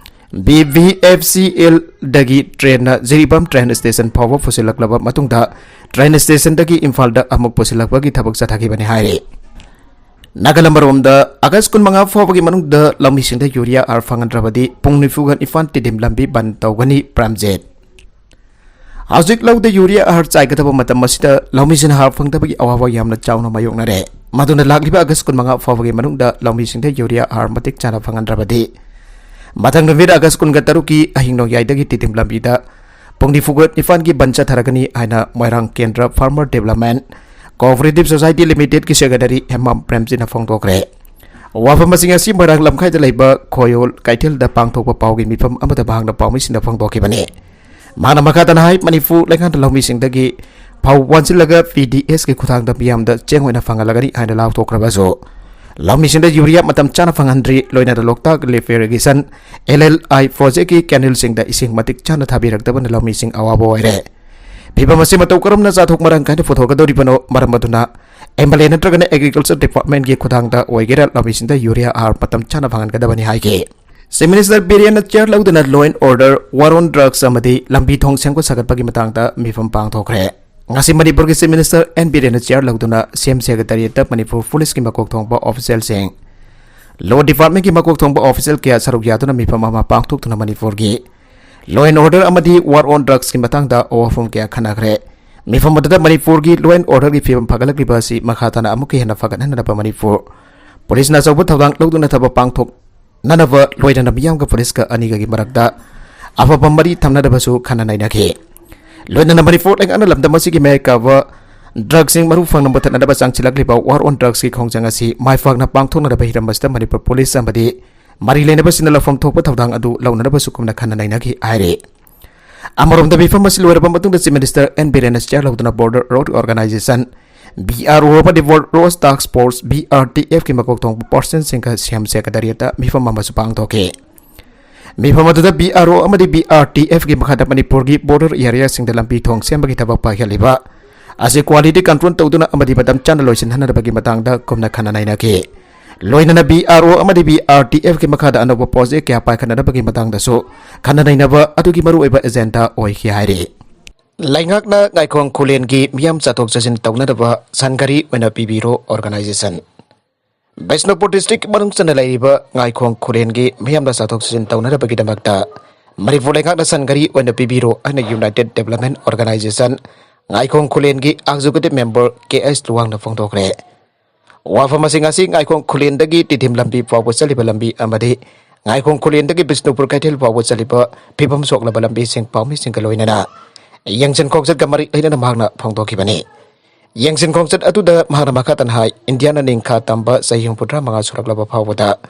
ꯕꯤ ꯚꯤ ꯑꯦꯐ ꯁꯤ ꯑꯦꯜꯗꯒꯤ ꯇ꯭ꯔꯦꯟꯅ ꯖꯤꯔꯤꯕꯥꯝ ꯇ꯭ꯔꯦꯟ ꯁ꯭ꯇꯦꯁꯟ ꯐꯥꯎꯕ ꯄꯨꯁꯤꯜꯂꯛꯂꯕ ꯃꯇꯨꯡꯗ ꯇ꯭ꯔꯦꯟ ꯁ꯭ꯇꯦꯁꯟꯗꯒꯤ ꯏꯝꯐꯥꯜꯗ ꯑꯃꯨꯛ ꯄꯨꯁꯤꯜꯂꯛꯄꯒꯤ ꯊꯕꯛ ꯆꯠꯊꯈꯤꯕꯅꯤ ꯍꯥꯏꯔꯤ꯫ ꯅꯥꯒꯥꯂꯝ ꯑꯔꯣꯝꯗ ꯑꯥꯒꯁ ꯀꯨꯟꯃꯉꯥ ꯐꯥꯎꯕꯒꯤ ꯃꯅꯨꯡꯗ ꯂꯧꯃꯤꯁꯤꯡꯗ ꯌꯨꯔꯤꯌꯥ ꯍꯥꯔ ꯐꯪꯍꯟꯗ꯭ꯔꯕꯗꯤ ꯄꯨꯡ ꯅꯤꯐꯨꯒ ꯅꯤꯄꯥꯟ ꯇꯤꯗꯤꯝ ꯂꯝꯕꯤ ꯕꯟ ꯇꯧꯒꯅꯤ, ꯄ꯭ꯔꯥꯝꯖꯤꯠ꯫ ꯍꯧꯖꯤꯛ ꯂꯧꯗ ꯌꯨꯔꯤꯌꯥ ꯍꯥꯔ ꯆꯥꯏꯒꯗꯕ ꯃꯇꯝ ꯑꯁꯤꯗ ꯂꯧꯃꯤꯁꯤꯡꯅ ꯍꯥꯔ ꯐꯪꯗꯕꯒꯤ ꯑꯋꯥꯕ ꯌꯥꯝꯅ ꯆꯥꯎꯅ ꯃꯥꯌꯣꯛꯅꯔꯦ꯫ ꯃꯗꯨꯅ ꯂꯥꯛꯂꯤꯕ ꯑꯥꯒꯁ ꯀꯨꯟꯃꯉꯥ ꯐꯥꯎꯕꯒꯤ ꯃꯅꯨꯡꯗ ꯂꯧꯃꯤꯁꯤꯡꯗ ꯌꯨꯔꯤꯌꯥ ꯍꯥꯔ ꯃꯇꯤꯛ ꯆꯥꯅ ꯐꯪꯍꯟꯗ꯭ꯔꯕꯗꯤ ꯃꯊꯪ ꯅꯨꯃꯤꯠ ꯑꯥꯒꯁ ꯀꯨꯟꯒ ꯇꯔꯨꯛꯀꯤ ꯑꯍꯤꯡ ꯅꯣꯡꯌꯥꯏꯗꯒꯤ ꯇꯤꯗꯤꯝ ꯂꯝꯕꯤꯗ ꯄꯨꯡ ꯅꯤꯐꯨꯒ ꯅꯤꯄꯥꯟꯒꯤ ꯕꯟ ꯆꯠꯊꯔꯒꯅꯤ ꯍꯥꯏꯅ Moirang Kendra farmer development cooperative society ꯂꯤꯃꯤꯇꯦꯗꯀꯤ ꯁꯦꯀ꯭ꯔꯦꯇꯔꯤ ꯍꯦꯃꯥꯝ ꯄ꯭ꯔꯦꯝꯖꯤꯠꯅ ꯐꯣꯡꯗꯣꯛꯈ꯭ꯔꯦ꯫ ꯋꯥꯐꯝ ꯑꯁꯤꯡ ꯑꯁꯤ ꯃꯣꯏꯔꯥꯡ ꯂꯝꯈꯥꯏꯗ ꯂꯩꯕ ꯈꯣꯌꯣꯜ ꯀꯩꯊꯦꯜꯗ ꯄꯥꯡꯊꯣꯛꯄ ꯄꯥꯎꯒꯤ ꯃꯤꯐꯝ ꯑꯃꯗ ꯃꯍꯥꯛꯅ ꯄꯥꯎꯃꯤꯁꯤꯡꯗ ꯐꯣꯡꯗꯣꯛꯈꯤꯕꯅꯤ꯫ ꯃꯍꯥꯛꯅ ꯃꯈꯥ ꯇꯥꯅ ꯍꯥꯏ, ꯃꯅꯤꯄꯨꯔ ꯂꯩꯉꯥꯛꯅ ꯂꯧꯃꯤꯁꯤꯡꯗꯒꯤ ꯐꯧ ꯋꯥꯟꯁꯤꯜꯂꯒ ꯄꯤ ꯗꯤ ꯑꯦꯁꯀꯤ ꯈꯨꯠꯊꯥꯡꯗ ꯃꯤꯌꯥꯝꯗ ꯆꯦꯡ ꯑꯣꯏꯅ ꯐꯪꯍꯜꯂꯒꯅꯤ ꯍꯥꯏꯅ ꯂꯥꯎꯊꯣꯛꯈ꯭ꯔꯕꯁꯨ, ꯂꯧꯃꯤꯁꯤꯡꯗ ꯌꯨꯔꯤꯌꯥ ꯃꯇꯝ ꯆꯥꯅ ꯐꯪꯍꯟꯗ꯭ꯔꯤ, ꯂꯣꯏꯅꯅ ꯂꯣꯛꯇꯥꯛ ꯂꯤꯐ ꯏꯔꯤꯒꯦꯁꯟ, ꯑꯦꯜ ꯑꯦꯜ ꯑꯥꯏ, ꯄ꯭ꯔꯣꯖꯦꯛꯀꯤ ꯀꯦꯅꯦꯜꯁꯤꯡꯗ ꯏꯁꯤꯡ ꯃꯇꯤꯛ ꯆꯥꯅ ꯊꯥꯕꯤꯔꯛꯇꯕꯅ ꯂꯧꯃꯤꯁꯤꯡ ꯑꯋꯥꯕ ꯑꯣꯏꯔꯦ꯫ ꯐꯤꯕꯝ ꯑꯁꯤ ꯃꯇꯧ ꯀꯔꯝꯅ ꯆꯥꯊꯣꯛ ꯃꯔꯥꯡ ꯀꯥꯏꯅ ꯄꯨꯊꯣꯛꯀꯗꯧꯔꯤꯕꯅꯣ? ꯃꯔꯝ ꯑꯗꯨꯅ ꯑꯦꯝ ꯑꯦꯜ ꯑꯦ ꯅꯠꯇ꯭ꯔꯒꯅ ꯑꯦꯒ꯭ꯔꯤꯀꯜꯆꯔ ꯗꯤꯄꯥꯔꯠꯃꯦꯟꯒꯤ ꯈꯨꯠꯊꯥꯡꯗ ꯑꯣꯏꯒꯦꯔꯥ, ꯂꯧꯃꯤꯁꯤꯡꯗ ꯌꯨꯔꯤꯌꯥ ꯍꯥꯔ ꯃꯇꯝ ꯆꯥꯅ ꯐꯪꯍꯟꯒꯗꯕꯅꯤ ꯍꯥꯏꯈꯤ꯫ ꯆꯤꯐ ꯃꯤꯅꯤꯁꯇꯔ ꯕꯤꯔꯦꯟꯅ ꯆꯤꯌꯥꯔ ꯂꯧꯗꯨꯅ law and order, war on drugs ꯑꯃꯗꯤ ꯂꯝꯕꯤ ꯊꯣꯡ ꯁꯦꯝꯒꯠ ꯁꯥꯒꯠꯄꯒꯤ ꯃꯇꯥꯡꯗ ꯃꯤꯐꯝ ꯄꯥꯡꯊꯣꯛꯈ꯭ꯔꯦ꯫ ꯉꯁꯤ ꯃꯅꯤꯄꯨꯔꯒꯤ ꯆꯤꯐ ꯃꯤꯅꯤꯁꯇꯔ ꯑꯦꯟ ꯕꯤꯔꯦꯟꯅ ꯆꯤꯌꯥꯔ ꯂꯧꯗꯨꯅ ꯁꯤ ꯑꯦꯝ ꯁꯦꯀ꯭ꯔꯦꯇꯔꯤꯌꯦꯠꯇ ꯃꯅꯤꯄꯨꯔ ꯄꯨꯂꯤꯁꯀꯤ ꯃꯀꯣꯛ ꯊꯣꯡꯕ ꯑꯣꯐꯤꯁꯤꯌꯦꯜꯁꯤꯡ, ꯂꯣ ꯗꯤꯄꯥꯔꯠꯃꯦꯟꯒꯤ ꯃꯀꯣꯛ ꯊꯣꯡꯕ ꯑꯣꯐꯤꯁꯤꯌꯦꯜ ꯀꯌꯥ ꯁꯔꯨꯛ ꯌꯥꯗꯨꯅ ꯃꯤꯐꯝ ꯑꯃ ꯄꯥꯡꯊꯣꯛꯇꯨꯅ ꯃꯅꯤꯄꯨꯔꯒꯤ law and order ꯑꯃꯗꯤ war on drugsꯀꯤ ꯃꯇꯥꯡꯗ ꯋꯥꯐꯝ ꯀꯌꯥ ꯈꯟꯅꯈ꯭ꯔꯦ꯫ ꯃꯤꯐꯝ ꯑꯗꯨꯗ ꯃꯅꯤꯄꯨꯔꯒꯤ law and orderꯒꯤ ꯐꯤꯕꯝ ꯐꯒꯠꯂꯛꯂꯤꯕ ꯑꯁꯤ ꯃꯈꯥ ꯇꯥꯅ ꯑꯃꯨꯛꯀ ꯍꯦꯟꯅ ꯐꯒꯠꯍꯟꯅꯅꯕ ꯃꯅꯤꯄꯨꯔ ꯄꯨꯂꯤꯁꯅ ꯑꯆꯧꯕ ꯊꯧꯗꯥꯡ ꯂꯧꯗꯨꯅ ꯊꯕꯛ ꯄꯥꯡꯊꯣꯛꯅꯅꯕ, ꯂꯣꯏꯅꯅ ꯃꯤꯌꯥꯝꯒ ꯄꯨꯂꯤꯁꯀ ꯑꯅꯤꯒꯒꯤ ꯃꯔꯛꯇ ꯑꯐꯕ ꯃꯔꯤ ꯊꯝꯅꯅꯕꯁꯨ ꯈꯟꯅ ꯅꯩꯅꯈꯤ꯫ ꯂꯣꯏꯅꯅ ꯃꯅꯤꯄꯨꯔ ꯂꯩꯉꯥꯛꯅ ꯂꯝꯗꯝ ꯑꯁꯤꯒꯤ ꯃꯌꯥꯏ ꯀꯥꯕ ꯗ꯭ꯔꯒꯁꯤꯡ ꯃꯔꯨ ꯐꯪꯅ ꯃꯨꯊꯠꯅꯅꯕ ꯆꯪꯁꯤꯜꯂꯛꯂꯤꯕ ꯋꯥꯔ ꯑꯣꯟ ꯗ꯭ꯔꯒꯁꯀꯤ ꯈꯣꯡꯖꯪ ꯑꯁꯤ ꯃꯥꯏ ꯄꯥꯛꯅ ꯄꯥꯡꯊꯣꯛꯅꯅꯕ ꯍꯤꯔꯝ ꯑꯁꯤꯗ ꯃꯅꯤꯄꯨꯔ ꯄꯨꯂꯤꯁ ꯑꯃꯗꯤ ꯃꯔꯤ ꯂꯩꯅꯕꯁꯤꯡꯅ ꯂꯧꯐꯝ ꯊꯣꯛꯄ ꯊꯧꯗꯥꯡ ꯑꯗꯨ ꯂꯧꯅꯅꯕꯁꯨ ꯀꯨꯞꯅ ꯈꯟꯅ ꯅꯩꯅꯈꯤ ꯍꯥꯏꯔꯤ꯫ ꯑꯃꯔꯣꯝꯗ, ꯃꯤꯐꯝ ꯑꯁꯤ ꯂꯣꯏꯔꯕ ꯃꯇꯨꯡꯗ Chief Minister N ꯕꯤꯔꯦꯟꯅ chair ꯂꯧꯗꯨꯅ Border Road Organisation, B R O, ꯑꯃꯗꯤ World Road Task Force, B R T F ꯀꯤ ꯃꯀꯣꯛ ꯊꯣꯡꯕ personꯁꯤꯡꯒ C M Secretariatꯇ ꯃꯤꯐꯝ ꯑꯃꯁꯨ ꯄꯥꯡꯊꯣꯛꯈꯤ꯫ ꯃꯤꯐꯝ ꯑꯗꯨꯗ B R O ꯑꯃꯗꯤ B R T F ꯀꯤ ꯃꯈꯥꯗ ꯃꯅꯤꯄꯨꯔꯒꯤ border areaꯁꯤꯡꯗ ꯂꯝꯕꯤ ꯊꯣꯡ ꯁꯦꯝꯕꯒꯤ ꯊꯕꯛ ꯄꯥꯏꯈꯠꯂꯤꯕ ꯑꯁꯤ quality control ꯇꯧꯗꯨꯅ ꯑꯃꯗꯤ ꯃꯇꯝ ꯆꯥꯅ ꯂꯣꯏꯁꯤꯟꯍꯟꯅꯕꯒꯤ ꯃꯇꯥꯡꯗ ꯀꯨꯞꯅ ꯈꯟꯅ ꯅꯩꯅꯈꯤ꯫ ꯂꯣꯏꯅꯅ B R O ꯑꯃꯗꯤ B R T F ꯀꯤ ꯃꯈꯥꯗ ꯑꯅꯧꯕ project ꯀꯌꯥ ꯄꯥꯏꯈꯠꯅꯅꯕꯒꯤ ꯃꯇꯥꯡꯗꯁꯨ ꯈꯟꯅ ꯅꯩꯅꯕ ꯑꯗꯨꯒꯤ ꯃꯔꯨꯑꯣꯏꯕ agenda ꯑꯣꯏꯈꯤ ꯍꯥꯏꯔꯤ꯫ ꯂꯩꯉꯥꯛꯅ ꯉꯥꯏꯈꯣꯡ ꯈꯨꯂꯦꯟꯒꯤ ꯃꯤꯌꯥꯝ ꯆꯠꯊꯣꯛ ꯆꯠꯁꯤꯟ ꯇꯧꯅꯅꯕ ꯁꯟ ꯒꯥꯔꯤ ꯑꯣꯏꯅ ꯄꯤꯕꯤꯔꯣ organisation꯫ ꯕꯤꯁꯅꯨꯄꯨꯔ district ꯃꯅꯨꯡ ꯆꯟꯅ ꯂꯩꯔꯤꯕ ꯉꯥꯏꯈꯣꯡ ꯈꯨꯂꯦꯟꯒꯤ ꯃꯤꯌꯥꯝꯅ ꯆꯠꯊꯣꯛ ꯆꯠꯁꯤꯟ ꯇꯧꯅꯅꯕꯒꯤꯗꯃꯛꯇ ꯃꯅꯤꯄꯨꯔ ꯂꯩꯉꯥꯛꯅ ꯁꯟ ꯒꯥꯔꯤ ꯑꯣꯏꯅ ꯄꯤꯕꯤꯔꯣ ꯍꯥꯏꯅ United Development Organisation, ꯉꯥꯏꯈꯣꯡ ꯈꯨꯂꯦꯟꯒꯤ executive member K S ꯂꯨꯋꯥꯡꯅ ꯐꯣꯡꯗꯣꯛꯈ꯭ꯔꯦ꯫ ꯋꯥꯐꯝ ꯑꯁꯤ ꯉꯁꯤ ꯉꯥꯏꯈꯣꯡ ꯈꯨꯂꯦꯟꯗꯒꯤ ꯇꯤꯗꯤꯝ ꯂꯝꯕꯤ ꯐꯥꯎꯕ ꯆꯠꯂꯤꯕ ꯂꯝꯕꯤ ꯑꯃꯗꯤ ꯉꯥꯏꯈꯣꯡ ꯈꯨꯂꯦꯟꯗꯒꯤ ꯕꯤꯁꯅꯨꯄꯨꯔ ꯀꯩꯊꯦꯜ ꯐꯥꯎꯕ ꯆꯠꯂꯤꯕ ꯐꯤꯕꯝ ꯁꯣꯛꯂꯕ ꯂꯝꯕꯤꯁꯤꯡ ꯄꯥꯎꯃꯤꯁꯤꯡꯒ ꯂꯣꯏꯅꯅ ꯌꯦꯡꯁꯤꯟ ꯈꯣꯡꯆꯠꯀ ꯃꯔꯤ ꯂꯩꯅꯅ ꯃꯍꯥꯛꯅ ꯐꯣꯡꯗꯣꯛꯈꯤꯕꯅꯤ꯫ ꯌꯦꯡꯁꯤꯟ ꯈꯣꯡꯆꯠ ꯑꯗꯨꯗ ꯃꯍꯥꯛꯅ ꯃꯈꯥ ꯇꯥꯅ ꯍꯥꯏ, ꯏꯟꯗꯤꯌꯥꯅ ꯅꯤꯡꯈꯥ ꯇꯝꯕ ꯆꯍꯤ ꯍꯨꯝꯐꯨꯇꯔꯥ ꯃꯉꯥ ꯁꯨꯔꯛꯂꯕ ꯐꯥꯎꯕꯗ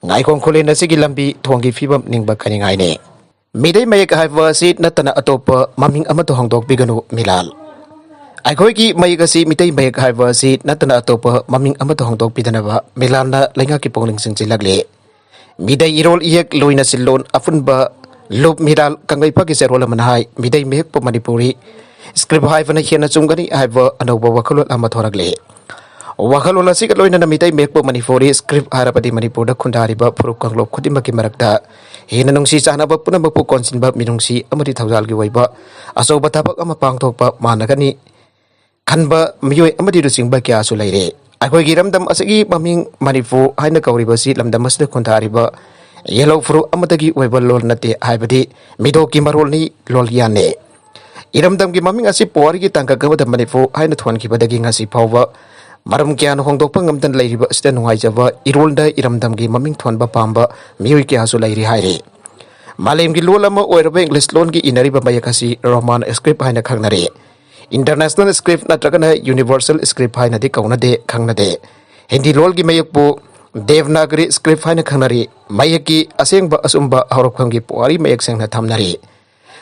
ꯉꯥꯏꯈꯣꯡ ꯈꯨꯂꯦꯟ ꯑꯁꯤꯒꯤ ꯂꯝꯕꯤ ꯊꯣꯡꯒꯤ ꯐꯤꯕꯝ ꯅꯤꯡꯕ ꯀꯥꯏꯅꯤꯡꯉꯥꯏꯅꯤ꯫ ꯃꯤꯇꯩ ꯃꯌꯦꯛ ꯍꯥꯏꯕ ꯑꯁꯤ ꯅꯠꯇꯅ ꯑꯇꯣꯞꯄ ꯃꯃꯤꯡ ꯑꯃꯠꯇ ꯍꯣꯡꯗꯣꯛꯄꯤꯒꯅꯨ, ꯃꯤꯂꯥꯜ꯫ ꯑꯩꯈꯣꯏꯒꯤ ꯃꯌꯦꯛ ꯑꯁꯤ ꯃꯤꯇꯩ ꯃꯌꯦꯛ ꯍꯥꯏꯕ ꯑꯁꯤ ꯅꯠꯇꯅ ꯑꯇꯣꯞꯄ ꯃꯃꯤꯡ ꯑꯃꯠꯇ ꯍꯣꯡꯗꯣꯛꯄꯤꯗꯅꯕ ꯃꯤꯂꯥꯜꯅ ꯂꯩꯉꯥꯛꯀꯤ ꯄꯨꯛꯅꯤꯡ ꯆꯤꯡꯁꯤꯜꯂꯛꯂꯤ꯫ ꯃꯤꯇꯩ ꯏꯔꯣꯜ ꯏꯌꯦꯛ ꯂꯣꯏꯅ ꯁꯤꯜꯂꯣꯟ ꯑꯄꯨꯟꯕ ꯂꯨꯞ ꯃꯤꯂꯥꯜ ꯀꯪꯂꯩꯄꯥꯛꯀꯤ ꯆꯦꯔꯣꯜ ꯑꯃꯅ ꯍꯥꯏ, ꯃꯤꯇꯩ ꯃꯌꯦꯛꯄꯨ ꯃꯅꯤꯄꯨꯔꯤ script ꯍꯥꯏꯕꯅ ꯍꯦꯟꯅ ꯆꯨꯝꯒꯅꯤ ꯍꯥꯏꯕ ꯑꯅꯧꯕ ꯋꯥꯈꯜꯂꯣꯟ ꯑꯃ ꯊꯣꯔꯛꯂꯤ꯫ ꯋꯥꯈꯜꯂꯣꯟ ꯑꯁꯤꯒ ꯂꯣꯏꯅꯅ ꯃꯤꯇꯩ ꯃꯌꯦꯛꯄꯨ ꯃꯅꯤꯄꯨꯔꯤ script ꯍꯥꯏꯔꯕꯗꯤ ꯃꯅꯤꯄꯨꯔꯗ ꯈꯨꯟꯗꯥꯔꯤꯕ ꯐꯨꯔꯨꯞ ꯀꯥꯡꯂꯨꯞ ꯈꯨꯗꯤꯡꯃꯛꯀꯤ ꯃꯔꯛꯇ ꯍꯦꯟꯅ ꯅꯨꯡꯁꯤ ꯆꯥꯟꯅꯕ ꯄꯨꯝꯅꯃꯛꯄꯨ ꯀꯣꯟꯁꯤꯟꯕ ꯃꯤꯅꯨꯡꯁꯤ ꯑꯃꯗꯤ ꯊꯧꯖꯥꯜꯒꯤ ꯑꯣꯏꯕ ꯑꯆꯧꯕ ꯊꯕꯛ ꯑꯃ ꯄꯥꯡꯊꯣꯛꯄ ꯃꯥꯟꯅꯒꯅꯤ ꯈꯟꯕ ꯃꯤꯑꯣꯏ ꯑꯃꯗꯤ ꯂꯨꯆꯤꯡꯕ ꯀꯌꯥꯁꯨ ꯂꯩꯔꯦ꯫ ꯑꯩꯈꯣꯏꯒꯤ ꯏꯔꯝꯗꯝ ꯑꯁꯤꯒꯤ ꯃꯃꯤꯡ ꯃꯅꯤꯄꯨꯔ ꯍꯥꯏꯅ ꯀꯧꯔꯤꯕ ꯑꯁꯤ ꯂꯝꯗꯝ ꯑꯁꯤꯗ ꯈꯨꯟꯗꯥꯔꯤꯕ ꯌꯦꯜꯍꯧ ꯐꯨꯔꯨꯞ ꯑꯃꯠꯇꯒꯤ ꯑꯣꯏꯕ ꯂꯣꯟ ꯅꯠꯇꯦ, ꯍꯥꯏꯕꯗꯤ ꯃꯤꯇꯣꯞꯀꯤ ꯃꯔꯣꯜꯅꯤ, ꯂꯣꯜꯌꯥꯟꯅꯤ꯫ ꯏꯔꯝꯗꯝꯒꯤ ꯃꯃꯤꯡ ꯑꯁꯤ ꯄꯨꯋꯥꯔꯤꯒꯤ ꯇꯥꯡꯀꯛ ꯑꯃꯗ ꯃꯅꯤꯄꯨꯔ ꯍꯥꯏꯅ ꯊꯣꯟꯈꯤꯕꯗꯒꯤ ꯉꯁꯤ ꯐꯥꯎꯕ ꯃꯔꯝ ꯀꯌꯥꯅ ꯍꯣꯡꯗꯣꯛꯄ ꯉꯝꯗꯅ ꯂꯩꯔꯤꯕ ꯑꯁꯤꯗ ꯅꯨꯡꯉꯥꯏꯖꯕ ꯏꯔꯣꯜꯗ ꯏꯔꯝꯗꯝꯒꯤ ꯃꯃꯤꯡ ꯊꯣꯟꯕ ꯄꯥꯝꯕ ꯃꯤꯑꯣꯏ ꯀꯌꯥꯁꯨ ꯂꯩꯔꯤ ꯍꯥꯏꯔꯤ꯫ ꯃꯥꯂꯦꯝꯒꯤ ꯂꯣꯜ ꯑꯃ ꯑꯣꯏꯔꯕ English ꯂꯣꯟꯒꯤ ꯏꯅꯔꯤꯕ ꯃꯌꯦꯛ ꯑꯁꯤ Roman script ꯍꯥꯏꯅ ꯈꯪꯅꯔꯤ꯫ International script ꯅꯠꯇ꯭ꯔꯒꯅ universal script ꯍꯥꯏꯅꯗꯤ ꯀꯧꯅꯗꯦ, ꯈꯪꯅꯗꯦ꯫ ꯍꯤꯟꯗꯤ ꯂꯣꯜꯒꯤ ꯃꯌꯦꯛꯄꯨ Devanagari script ꯍꯥꯏꯅ ꯈꯪꯅꯔꯤ꯫ ꯃꯌꯦꯛꯀꯤ ꯑꯁꯦꯡꯕ ꯑꯆꯨꯝꯕ ꯍꯧꯔꯛꯐꯝꯒꯤ ꯄꯨꯋꯥꯔꯤ ꯃꯌꯦꯛ ꯁꯦꯡꯅ ꯊꯝꯅꯔꯤ꯫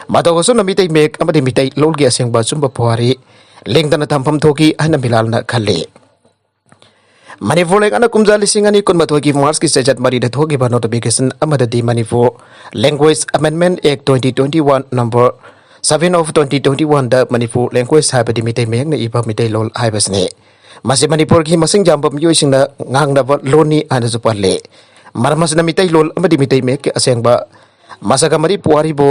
ꯃꯇꯧ ꯑꯁꯨꯝꯅ ꯃꯤꯇꯩ ꯃꯌꯦꯛ ꯑꯃꯗꯤ ꯃꯤꯇꯩ ꯂꯣꯜꯒꯤ ꯑꯁꯦꯡꯕ ꯑꯆꯨꯝꯕ ꯄꯨꯋꯥꯔꯤ ꯂꯦꯡꯗꯅ ꯊꯝꯐꯝ ꯊꯣꯛꯈꯤ ꯍꯥꯏꯅ ꯃꯤꯂꯥꯜꯅ ꯈꯜꯂꯤ꯫ ꯃꯅꯤꯄꯨꯔ ꯂꯩꯉꯥꯛꯅ ꯀꯨꯝꯖꯥ ꯂꯤꯁꯤꯡ ꯑꯅꯤ ꯀꯨꯟꯃꯥꯊꯣꯏꯒꯤ ꯃꯥꯔꯆꯀꯤ ꯆꯩꯆꯠ ꯃꯔꯤꯗ ꯊꯣꯛꯈꯤꯕ notification ꯑꯃꯗꯗꯤ Manipur Language Amendment Act twenty twenty-one number seven of twenty twenty-one the Manipur language ꯍꯥꯏꯕꯗꯤ ꯃꯤꯇꯩ ꯃꯌꯦꯛꯅ ꯏꯕ ꯃꯤꯇꯩꯂꯣꯜ ꯍꯥꯏꯕꯁꯤꯅꯤ꯫ ꯃꯁꯤ ꯃꯅꯤꯄꯨꯔꯒꯤ ꯃꯁꯤꯡ ꯌꯥꯝꯕ ꯃꯤꯑꯣꯏꯁꯤꯡꯅ ꯉꯥꯡꯅꯕ ꯂꯣꯟꯅꯤ ꯍꯥꯏꯅꯁꯨ ꯄꯜꯂꯤ꯫ ꯃꯔꯝ ꯑꯁꯤꯅ ꯃꯤꯇꯩꯂꯣꯜ ꯑꯃꯗꯤ ꯃꯤꯇꯩ ꯃꯌꯦꯛꯀꯤ ꯑꯁꯦꯡꯕ ꯃꯁꯛ ꯑꯃꯗꯤ ꯄꯨꯋꯥꯔꯤꯕꯨ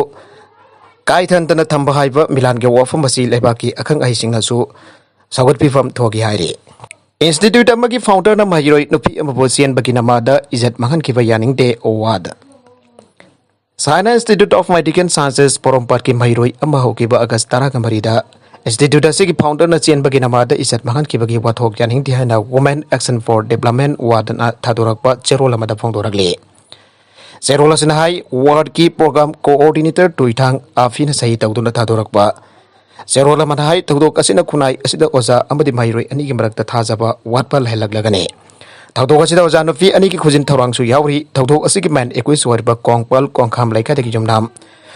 ꯀꯥꯏꯊꯟꯗꯅ ꯊꯝꯕ ꯍꯥꯏꯕ ꯃꯤꯂꯥꯟꯒꯤ ꯋꯥꯐꯝ ꯑꯁꯤ ꯂꯩꯕꯥꯛꯀꯤ ꯑꯈꯪ ꯑꯍꯩꯁꯤꯡꯅꯁꯨ ꯁꯧꯒꯠꯄꯤꯐꯝ ꯊꯣꯛꯏ ꯍꯥꯏꯔꯤ꯫ Institute ꯑꯃꯒꯤ founderꯅ ꯃꯍꯩꯔꯣꯏ ꯅꯨꯄꯤ ꯑꯃꯕꯨ ꯆꯦꯟꯕꯒꯤ ꯅꯃꯥꯗ ꯏꯖꯠ ꯃꯥꯡꯍꯟꯈꯤꯕ ꯌꯥꯅꯤꯡꯗꯦ, ꯋꯥꯗ꯫ Saina Institute of Medical Sciences ꯄꯣꯔꯣꯝꯄꯥꯠꯀꯤ ꯃꯍꯩꯔꯣꯏ ꯑꯃ ꯍꯧꯈꯤꯕ ꯑꯒꯁ ꯇꯔꯥꯃꯔꯤꯗ institute ꯑꯁꯤꯒꯤ founderꯅ ꯆꯦꯟꯕꯒꯤ ꯅꯃꯥꯗ ꯏꯖꯠ ꯃꯥꯡꯍꯟꯈꯤꯕꯒꯤ ꯋꯥꯊꯣꯛ ꯌꯥꯅꯤꯡꯗꯦ ꯍꯥꯏꯅ Women Action for Development ꯋꯥꯗꯅ ꯊꯥꯗꯣꯔꯛꯄ ꯆꯦꯔꯣꯜ ꯑꯃꯗ ꯐꯣꯡꯗꯣꯔꯛꯂꯤ꯫ ꯆꯦꯔꯣꯜ ꯑꯁꯤꯅ ꯍꯥꯏ, ꯋꯥꯔꯗꯀꯤ program coordinator ꯇꯨꯏꯊꯥꯡ ꯑꯥꯐꯤꯅ ꯁꯍꯤ ꯇꯧꯗꯨꯅ ꯊꯥꯗꯣꯔꯛꯄ ꯆꯦꯔꯣꯜ ꯑꯃꯅ ꯍꯥꯏ, ꯊꯧꯗꯣꯛ ꯑꯁꯤꯅ ꯈꯨꯟꯅꯥꯏ ꯑꯁꯤꯗ ꯑꯣꯖꯥ ꯑꯃꯗꯤ ꯃꯍꯩꯔꯣꯏ ꯑꯅꯤꯒꯤ ꯃꯔꯛꯇ ꯊꯥꯖꯕ ꯋꯥꯠꯄ ꯂꯩꯍꯜꯂꯛꯂꯒꯅꯤ꯫ ꯊꯧꯗꯣꯛ ꯑꯁꯤꯗ ꯑꯣꯖꯥ ꯅꯨꯄꯤ ꯑꯅꯤꯒꯤ ꯈꯨꯖꯤꯟ ꯊꯧꯔꯥꯡꯁꯨ ꯌꯥꯎꯔꯤ꯫ ꯊꯧꯗꯣꯛ ꯑꯁꯤꯒꯤ main accused ꯑꯣꯏꯔꯤꯕ ꯀꯣꯡꯄꯥꯜ ꯀꯣꯡꯈꯥꯝ ꯂꯩꯀꯥꯏꯗꯒꯤ ꯌꯨꯝꯅꯥꯝ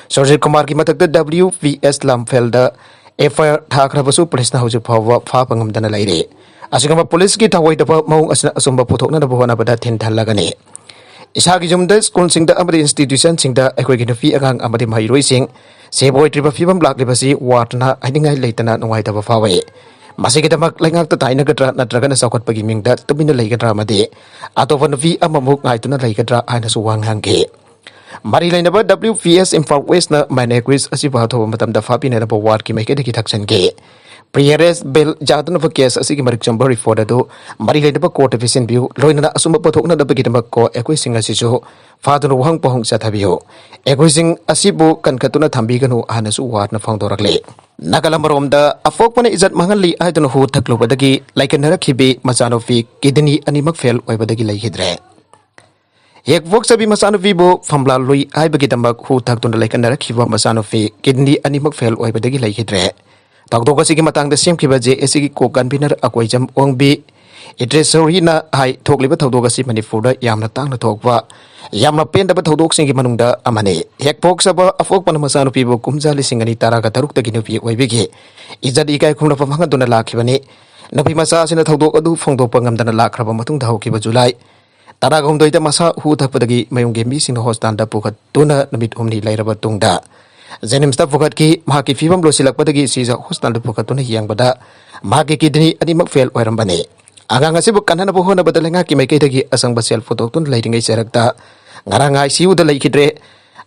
ꯁꯨꯔꯖꯤꯠ ꯀꯨꯃꯥꯔꯒꯤ ꯃꯊꯛꯇ W P S ꯂꯝꯐꯦꯜꯗ F I R ꯊꯥꯈ꯭ꯔꯕꯁꯨ ꯄꯨꯂꯤꯁꯅ ꯍꯧꯖꯤꯛ ꯐꯥꯎꯕ ꯐꯥꯕ ꯉꯝꯗꯅ ꯂꯩꯔꯤ꯫ ꯑꯁꯤꯒꯨꯝꯕ ꯄꯨꯂꯤꯁꯀꯤ ꯊꯑꯣꯏꯗꯕ ꯃꯑꯣꯡ ꯑꯁꯤꯅ ꯑꯆꯨꯝꯕ ꯄꯨꯊꯣꯛꯅꯅꯕ ꯍꯣꯠꯅꯕꯗ ꯊꯤꯟꯊꯜꯂꯒꯅꯤ꯫ ꯏꯁꯥꯒꯤ ꯌꯨꯝꯗ, ꯁ꯭ꯀꯨꯜꯁꯤꯡꯗ ꯑꯃꯗꯤ institutionꯁꯤꯡꯗ ꯑꯩꯈꯣꯏꯒꯤ ꯅꯨꯄꯤ ꯑꯉꯥꯡ ꯑꯃꯗꯤ ꯃꯍꯩꯔꯣꯏꯁꯤꯡ safe ꯑꯣꯏꯗ꯭ꯔꯤꯕ ꯐꯤꯕꯝ ꯂꯥꯛꯂꯤꯕꯁꯤ ꯋꯥꯔꯗꯅ ꯍꯥꯏꯅꯤꯡꯉꯥꯏ ꯂꯩꯇꯅ ꯅꯨꯡꯉꯥꯏꯇꯕ ꯐꯥꯎꯏ꯫ ꯃꯁꯤꯒꯤꯗꯃꯛ ꯂꯩꯉꯥꯛꯇ ꯇꯥꯏꯅꯒꯗ꯭ꯔꯥ ꯅꯠꯇ꯭ꯔꯒꯅ ꯆꯥꯎꯈꯠꯄꯒꯤ ꯃꯤꯡꯗ ꯇꯨꯃꯤꯟꯅ ꯂꯩꯒꯗ꯭ꯔꯥ ꯑꯃꯗꯤ ꯑꯇꯣꯞꯄ ꯅꯨꯄꯤ ꯑꯃꯃꯨꯛ ꯉꯥꯏꯗꯨꯅ ꯂꯩꯒꯗ꯭ꯔꯥ ꯍꯥꯏꯅꯁꯨ ꯋꯥ ꯉꯥꯡꯈꯤ꯫ ꯃꯔꯤ ꯂꯩꯅꯕ W P S Imphal Westꯅ main accused ꯑꯁꯤꯕꯨ ꯑꯊꯨꯕ ꯃꯇꯝꯗ ꯐꯥꯕꯤꯅꯅꯕ ꯋꯥꯔꯗꯀꯤ ꯃꯥꯏꯀꯩꯗꯒꯤ ꯊꯛꯆꯟꯒꯦ꯫ Privilege Bill ꯌꯥꯗꯅꯕ case ꯑꯁꯤꯒꯤ ꯃꯔꯤꯛ ꯆꯨꯝꯕ report ꯑꯗꯨ ꯃꯔꯤ ꯂꯩꯅꯕ courtꯇ ꯄꯤꯁꯤꯟꯕꯤꯌꯨ꯫ ꯂꯣꯏꯅꯅ ꯑꯆꯨꯝꯕ ꯄꯨꯊꯣꯛꯅꯅꯕꯒꯤꯗꯃꯛ co-accused ꯁꯤꯡ ꯑꯁꯤꯁꯨ ꯐꯥꯗꯨꯅ ꯋꯥꯍꯪ ꯄꯥꯎꯍꯪ ꯆꯠꯊꯕꯤꯌꯨ꯫ Accused ꯁꯤꯡ ꯑꯁꯤꯕꯨ ꯀꯟꯈꯠꯇꯨꯅ ꯊꯝꯕꯤꯒꯅꯨ ꯍꯥꯏꯅꯁꯨ ꯋꯥꯔꯗꯅ ꯐꯣꯡꯗꯣꯔꯛꯂꯤ꯫ ꯅꯥꯀꯜ ꯑꯃꯔꯣꯝꯗ, ꯑꯄꯣꯛꯄꯅ ꯏꯖꯠ ꯃꯥꯡꯍꯜꯂꯤ ꯍꯥꯏꯗꯨꯅ ꯍꯨ ꯊꯛꯂꯨꯕꯗꯒꯤ ꯂꯩꯀꯟꯅꯔꯛꯈꯤꯕꯤ ꯃꯆꯥꯅꯨꯄꯤ kidney ꯑꯅꯤꯃꯛ fail ꯑꯣꯏꯕꯗꯒꯤ ꯂꯩꯈꯤꯗ꯭ꯔꯦ꯫ ꯍꯦꯛ ꯄꯣꯛꯆꯕꯤ ꯃꯆꯥꯅꯨꯄꯤꯕꯨ ꯐꯝꯂꯥꯜ ꯂꯨꯏ ꯍꯥꯏꯕꯒꯤꯗꯃꯛ ꯍꯨ ꯊꯛꯇꯨꯅ ꯂꯩꯀꯟꯅꯔꯛꯈꯤꯕ ꯃꯆꯥꯅꯨꯄꯤ kidney ꯑꯅꯤꯃꯛ fail ꯑꯣꯏꯕꯗꯒꯤ ꯂꯩꯈꯤꯗ꯭ꯔꯦ꯫ ꯊꯧꯗꯣꯛ ꯑꯁꯤꯒꯤ ꯃꯇꯥꯡꯗ ꯁꯦꯝꯈꯤꯕ ꯖꯦ ꯑꯦꯁ ꯁꯤꯒꯤ ꯀꯣ ꯀꯟꯚꯤꯅꯔ ꯑꯀꯣꯏꯖꯝ ꯑꯣꯡꯕꯤ ꯏꯗ꯭ꯔꯤꯁ ꯁꯣꯔꯤꯅ ꯍꯥꯏ, ꯊꯣꯛꯂꯤꯕ ꯊꯧꯗꯣꯛ ꯑꯁꯤ ꯃꯅꯤꯄꯨꯔꯗ ꯌꯥꯝꯅ ꯇꯥꯡꯅ ꯊꯣꯛꯄ, ꯌꯥꯝꯅ ꯄꯦꯟꯗꯕ ꯊꯧꯗꯣꯛꯁꯤꯡꯒꯤ ꯃꯅꯨꯡꯗ ꯑꯃꯅꯤ꯫ ꯍꯦꯛ ꯄꯣꯛꯆꯕ ꯑꯄꯣꯛꯄꯅ ꯃꯆꯥꯅꯨꯄꯤꯕꯨ ꯀꯨꯝꯖꯥ ꯂꯤꯁꯤꯡ ꯑꯅꯤ ꯇꯔꯥꯒ ꯇꯔꯨꯛꯇꯒꯤ ꯅꯨꯄꯤ ꯑꯣꯏꯕꯤꯒꯤ ꯏꯖꯠ ꯏꯀꯥꯏ ꯈꯨꯝꯅꯕ ꯃꯥꯡꯍꯟꯗꯨꯅ ꯂꯥꯛꯈꯤꯕꯅꯤ꯫ ꯅꯨꯄꯤ ꯃꯆꯥ ꯑꯁꯤꯅ ꯊꯧꯗꯣꯛ ꯑꯗꯨ ꯐꯣꯡꯗꯣꯛꯄ ꯉꯝꯗꯅ ꯂꯥꯛꯈ꯭ꯔꯕ ꯃꯇꯨꯡꯗ ꯍꯧꯈꯤꯕ ꯖꯨꯂꯥꯏ ꯇꯔꯥꯍꯨꯝꯗꯣꯏꯗ ꯃꯁꯥ ꯍꯨ ꯊꯛꯄꯗꯒꯤ ꯃꯌꯨꯝꯒꯤ ꯃꯤꯁꯤꯡꯅ ꯍꯣꯁꯄꯤꯇꯥꯜꯗ ꯄꯨꯈꯠꯇꯨꯅ ꯅꯨꯃꯤꯠ ꯍꯨꯝꯅꯤ ꯂꯩꯔꯕ ꯇꯨꯡꯗ ꯖꯦꯅꯤꯝꯁꯇ ꯄꯨꯈꯠꯈꯤ꯫ ꯃꯍꯥꯛꯀꯤ ꯐꯤꯕꯝ ꯂꯣꯏꯁꯤꯜꯂꯛꯄꯗꯒꯤ ꯁꯤꯖ ꯍꯣꯁꯄꯤꯇꯥꯜꯗ ꯄꯨꯈꯠꯇꯨꯅ ꯌꯦꯡꯕꯗ ꯃꯍꯥꯛꯀꯤ ꯀꯤꯗꯅꯤ ꯑꯅꯤꯃꯛ ꯐꯦꯜ ꯑꯣꯏꯔꯝꯕꯅꯤ꯫ ꯑꯉꯥꯡ ꯑꯁꯤꯕꯨ ꯀꯟꯅꯅꯕ ꯍꯣꯠꯅꯕꯗ ꯂꯩꯉꯥꯛꯀꯤ ꯃꯥꯏꯀꯩꯗꯒꯤ ꯑꯆꯪꯕ ꯁꯦꯜ ꯄꯨꯊꯣꯛꯇꯨꯅ ꯂꯩꯔꯤꯉꯩ ꯆꯩꯔꯛꯇ ꯉꯔꯥꯡ ꯑꯥꯏ ꯁꯤ ꯌꯨꯗ ꯂꯩꯈꯤꯗ꯭ꯔꯦ꯫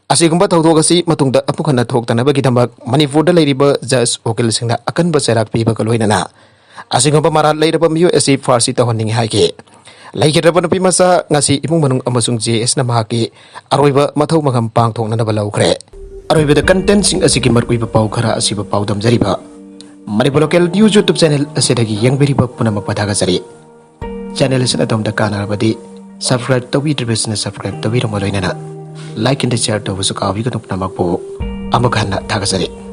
ꯑꯁꯤꯒꯨꯝꯕ ꯊꯧꯗꯣꯛ ꯑꯁꯤ ꯃꯇꯨꯡꯗ ꯑꯃꯨꯛ ꯍꯟꯅ ꯊꯣꯛꯇꯅꯕꯒꯤꯗꯃꯛ ꯃꯅꯤꯄꯨꯔꯗ ꯂꯩꯔꯤꯕ ꯖꯖ ꯎꯀꯤꯜꯁꯤꯡꯅ ꯑꯀꯟꯕ ꯆꯩꯔꯥꯛ ꯄꯤꯕꯒ ꯂꯣꯏꯅꯅ ꯑꯁꯤꯒꯨꯝꯕ ꯃꯔꯥꯜ ꯂꯩꯔꯕ ꯃꯤꯑꯣꯏ ꯑꯁꯤ ꯐꯥꯔꯁꯤ ꯇꯧꯍꯟꯅꯤꯡꯏ ꯍꯥꯏꯈꯤ꯫ ꯂꯩꯈꯤꯗ꯭ꯔꯕ ꯅꯨꯄꯤ ꯃꯆꯥ ꯉꯁꯤ ꯏꯃꯨꯡ ꯃꯅꯨꯡ ꯑꯃꯁꯨꯡ ꯖꯦ ꯑꯦꯁꯅ ꯃꯍꯥꯛꯀꯤ ꯑꯔꯣꯏꯕ ꯃꯊꯧ ꯃꯉꯝ ꯄꯥꯡꯊꯣꯛꯅꯅꯕ ꯂꯧꯈ꯭ꯔꯦ꯫ ꯑꯔꯣꯏꯕꯗ ꯀꯟꯇꯦꯟꯁꯤꯡ ꯑꯁꯤꯒꯤ ꯃꯔꯨꯑꯣꯏꯕ ꯄꯥꯎ ꯈꯔ ꯑꯁꯤꯕꯨ ꯄꯥꯎꯗꯝꯖꯔꯤꯕ Manipur local news YouTube channel ꯑꯁꯤꯗꯒꯤ ꯌꯦꯡꯕꯤꯔꯤꯕ ꯄꯨꯝꯅꯃꯛꯄꯨ ꯊꯥꯒꯠꯆꯔꯤ꯫ ꯆꯦꯅꯦꯜ ꯑꯁꯤꯅ ꯑꯗꯣꯝꯗ ꯀꯥꯟꯅꯔꯕꯗꯤ ꯁꯕꯁꯀ꯭ꯔꯥꯏꯕ ꯇꯧꯕꯤꯗ꯭ꯔꯤꯕꯁꯤꯡꯅ ꯁꯕꯁꯀ꯭ꯔꯥꯏꯕ ꯇꯧꯕꯤꯔꯝꯕ ꯂꯣꯏꯅꯅ ꯂꯥꯏꯛ ꯑꯦꯟ ꯁꯤꯌꯔ ꯇꯧꯕꯁꯨ ꯀꯥꯎꯕꯤꯒꯅꯨ꯫ ꯄꯨꯝꯅꯃꯛꯄꯨ ꯑꯃꯨꯛ ꯍꯟꯅ ꯊꯥꯒꯠꯆꯔꯤ꯫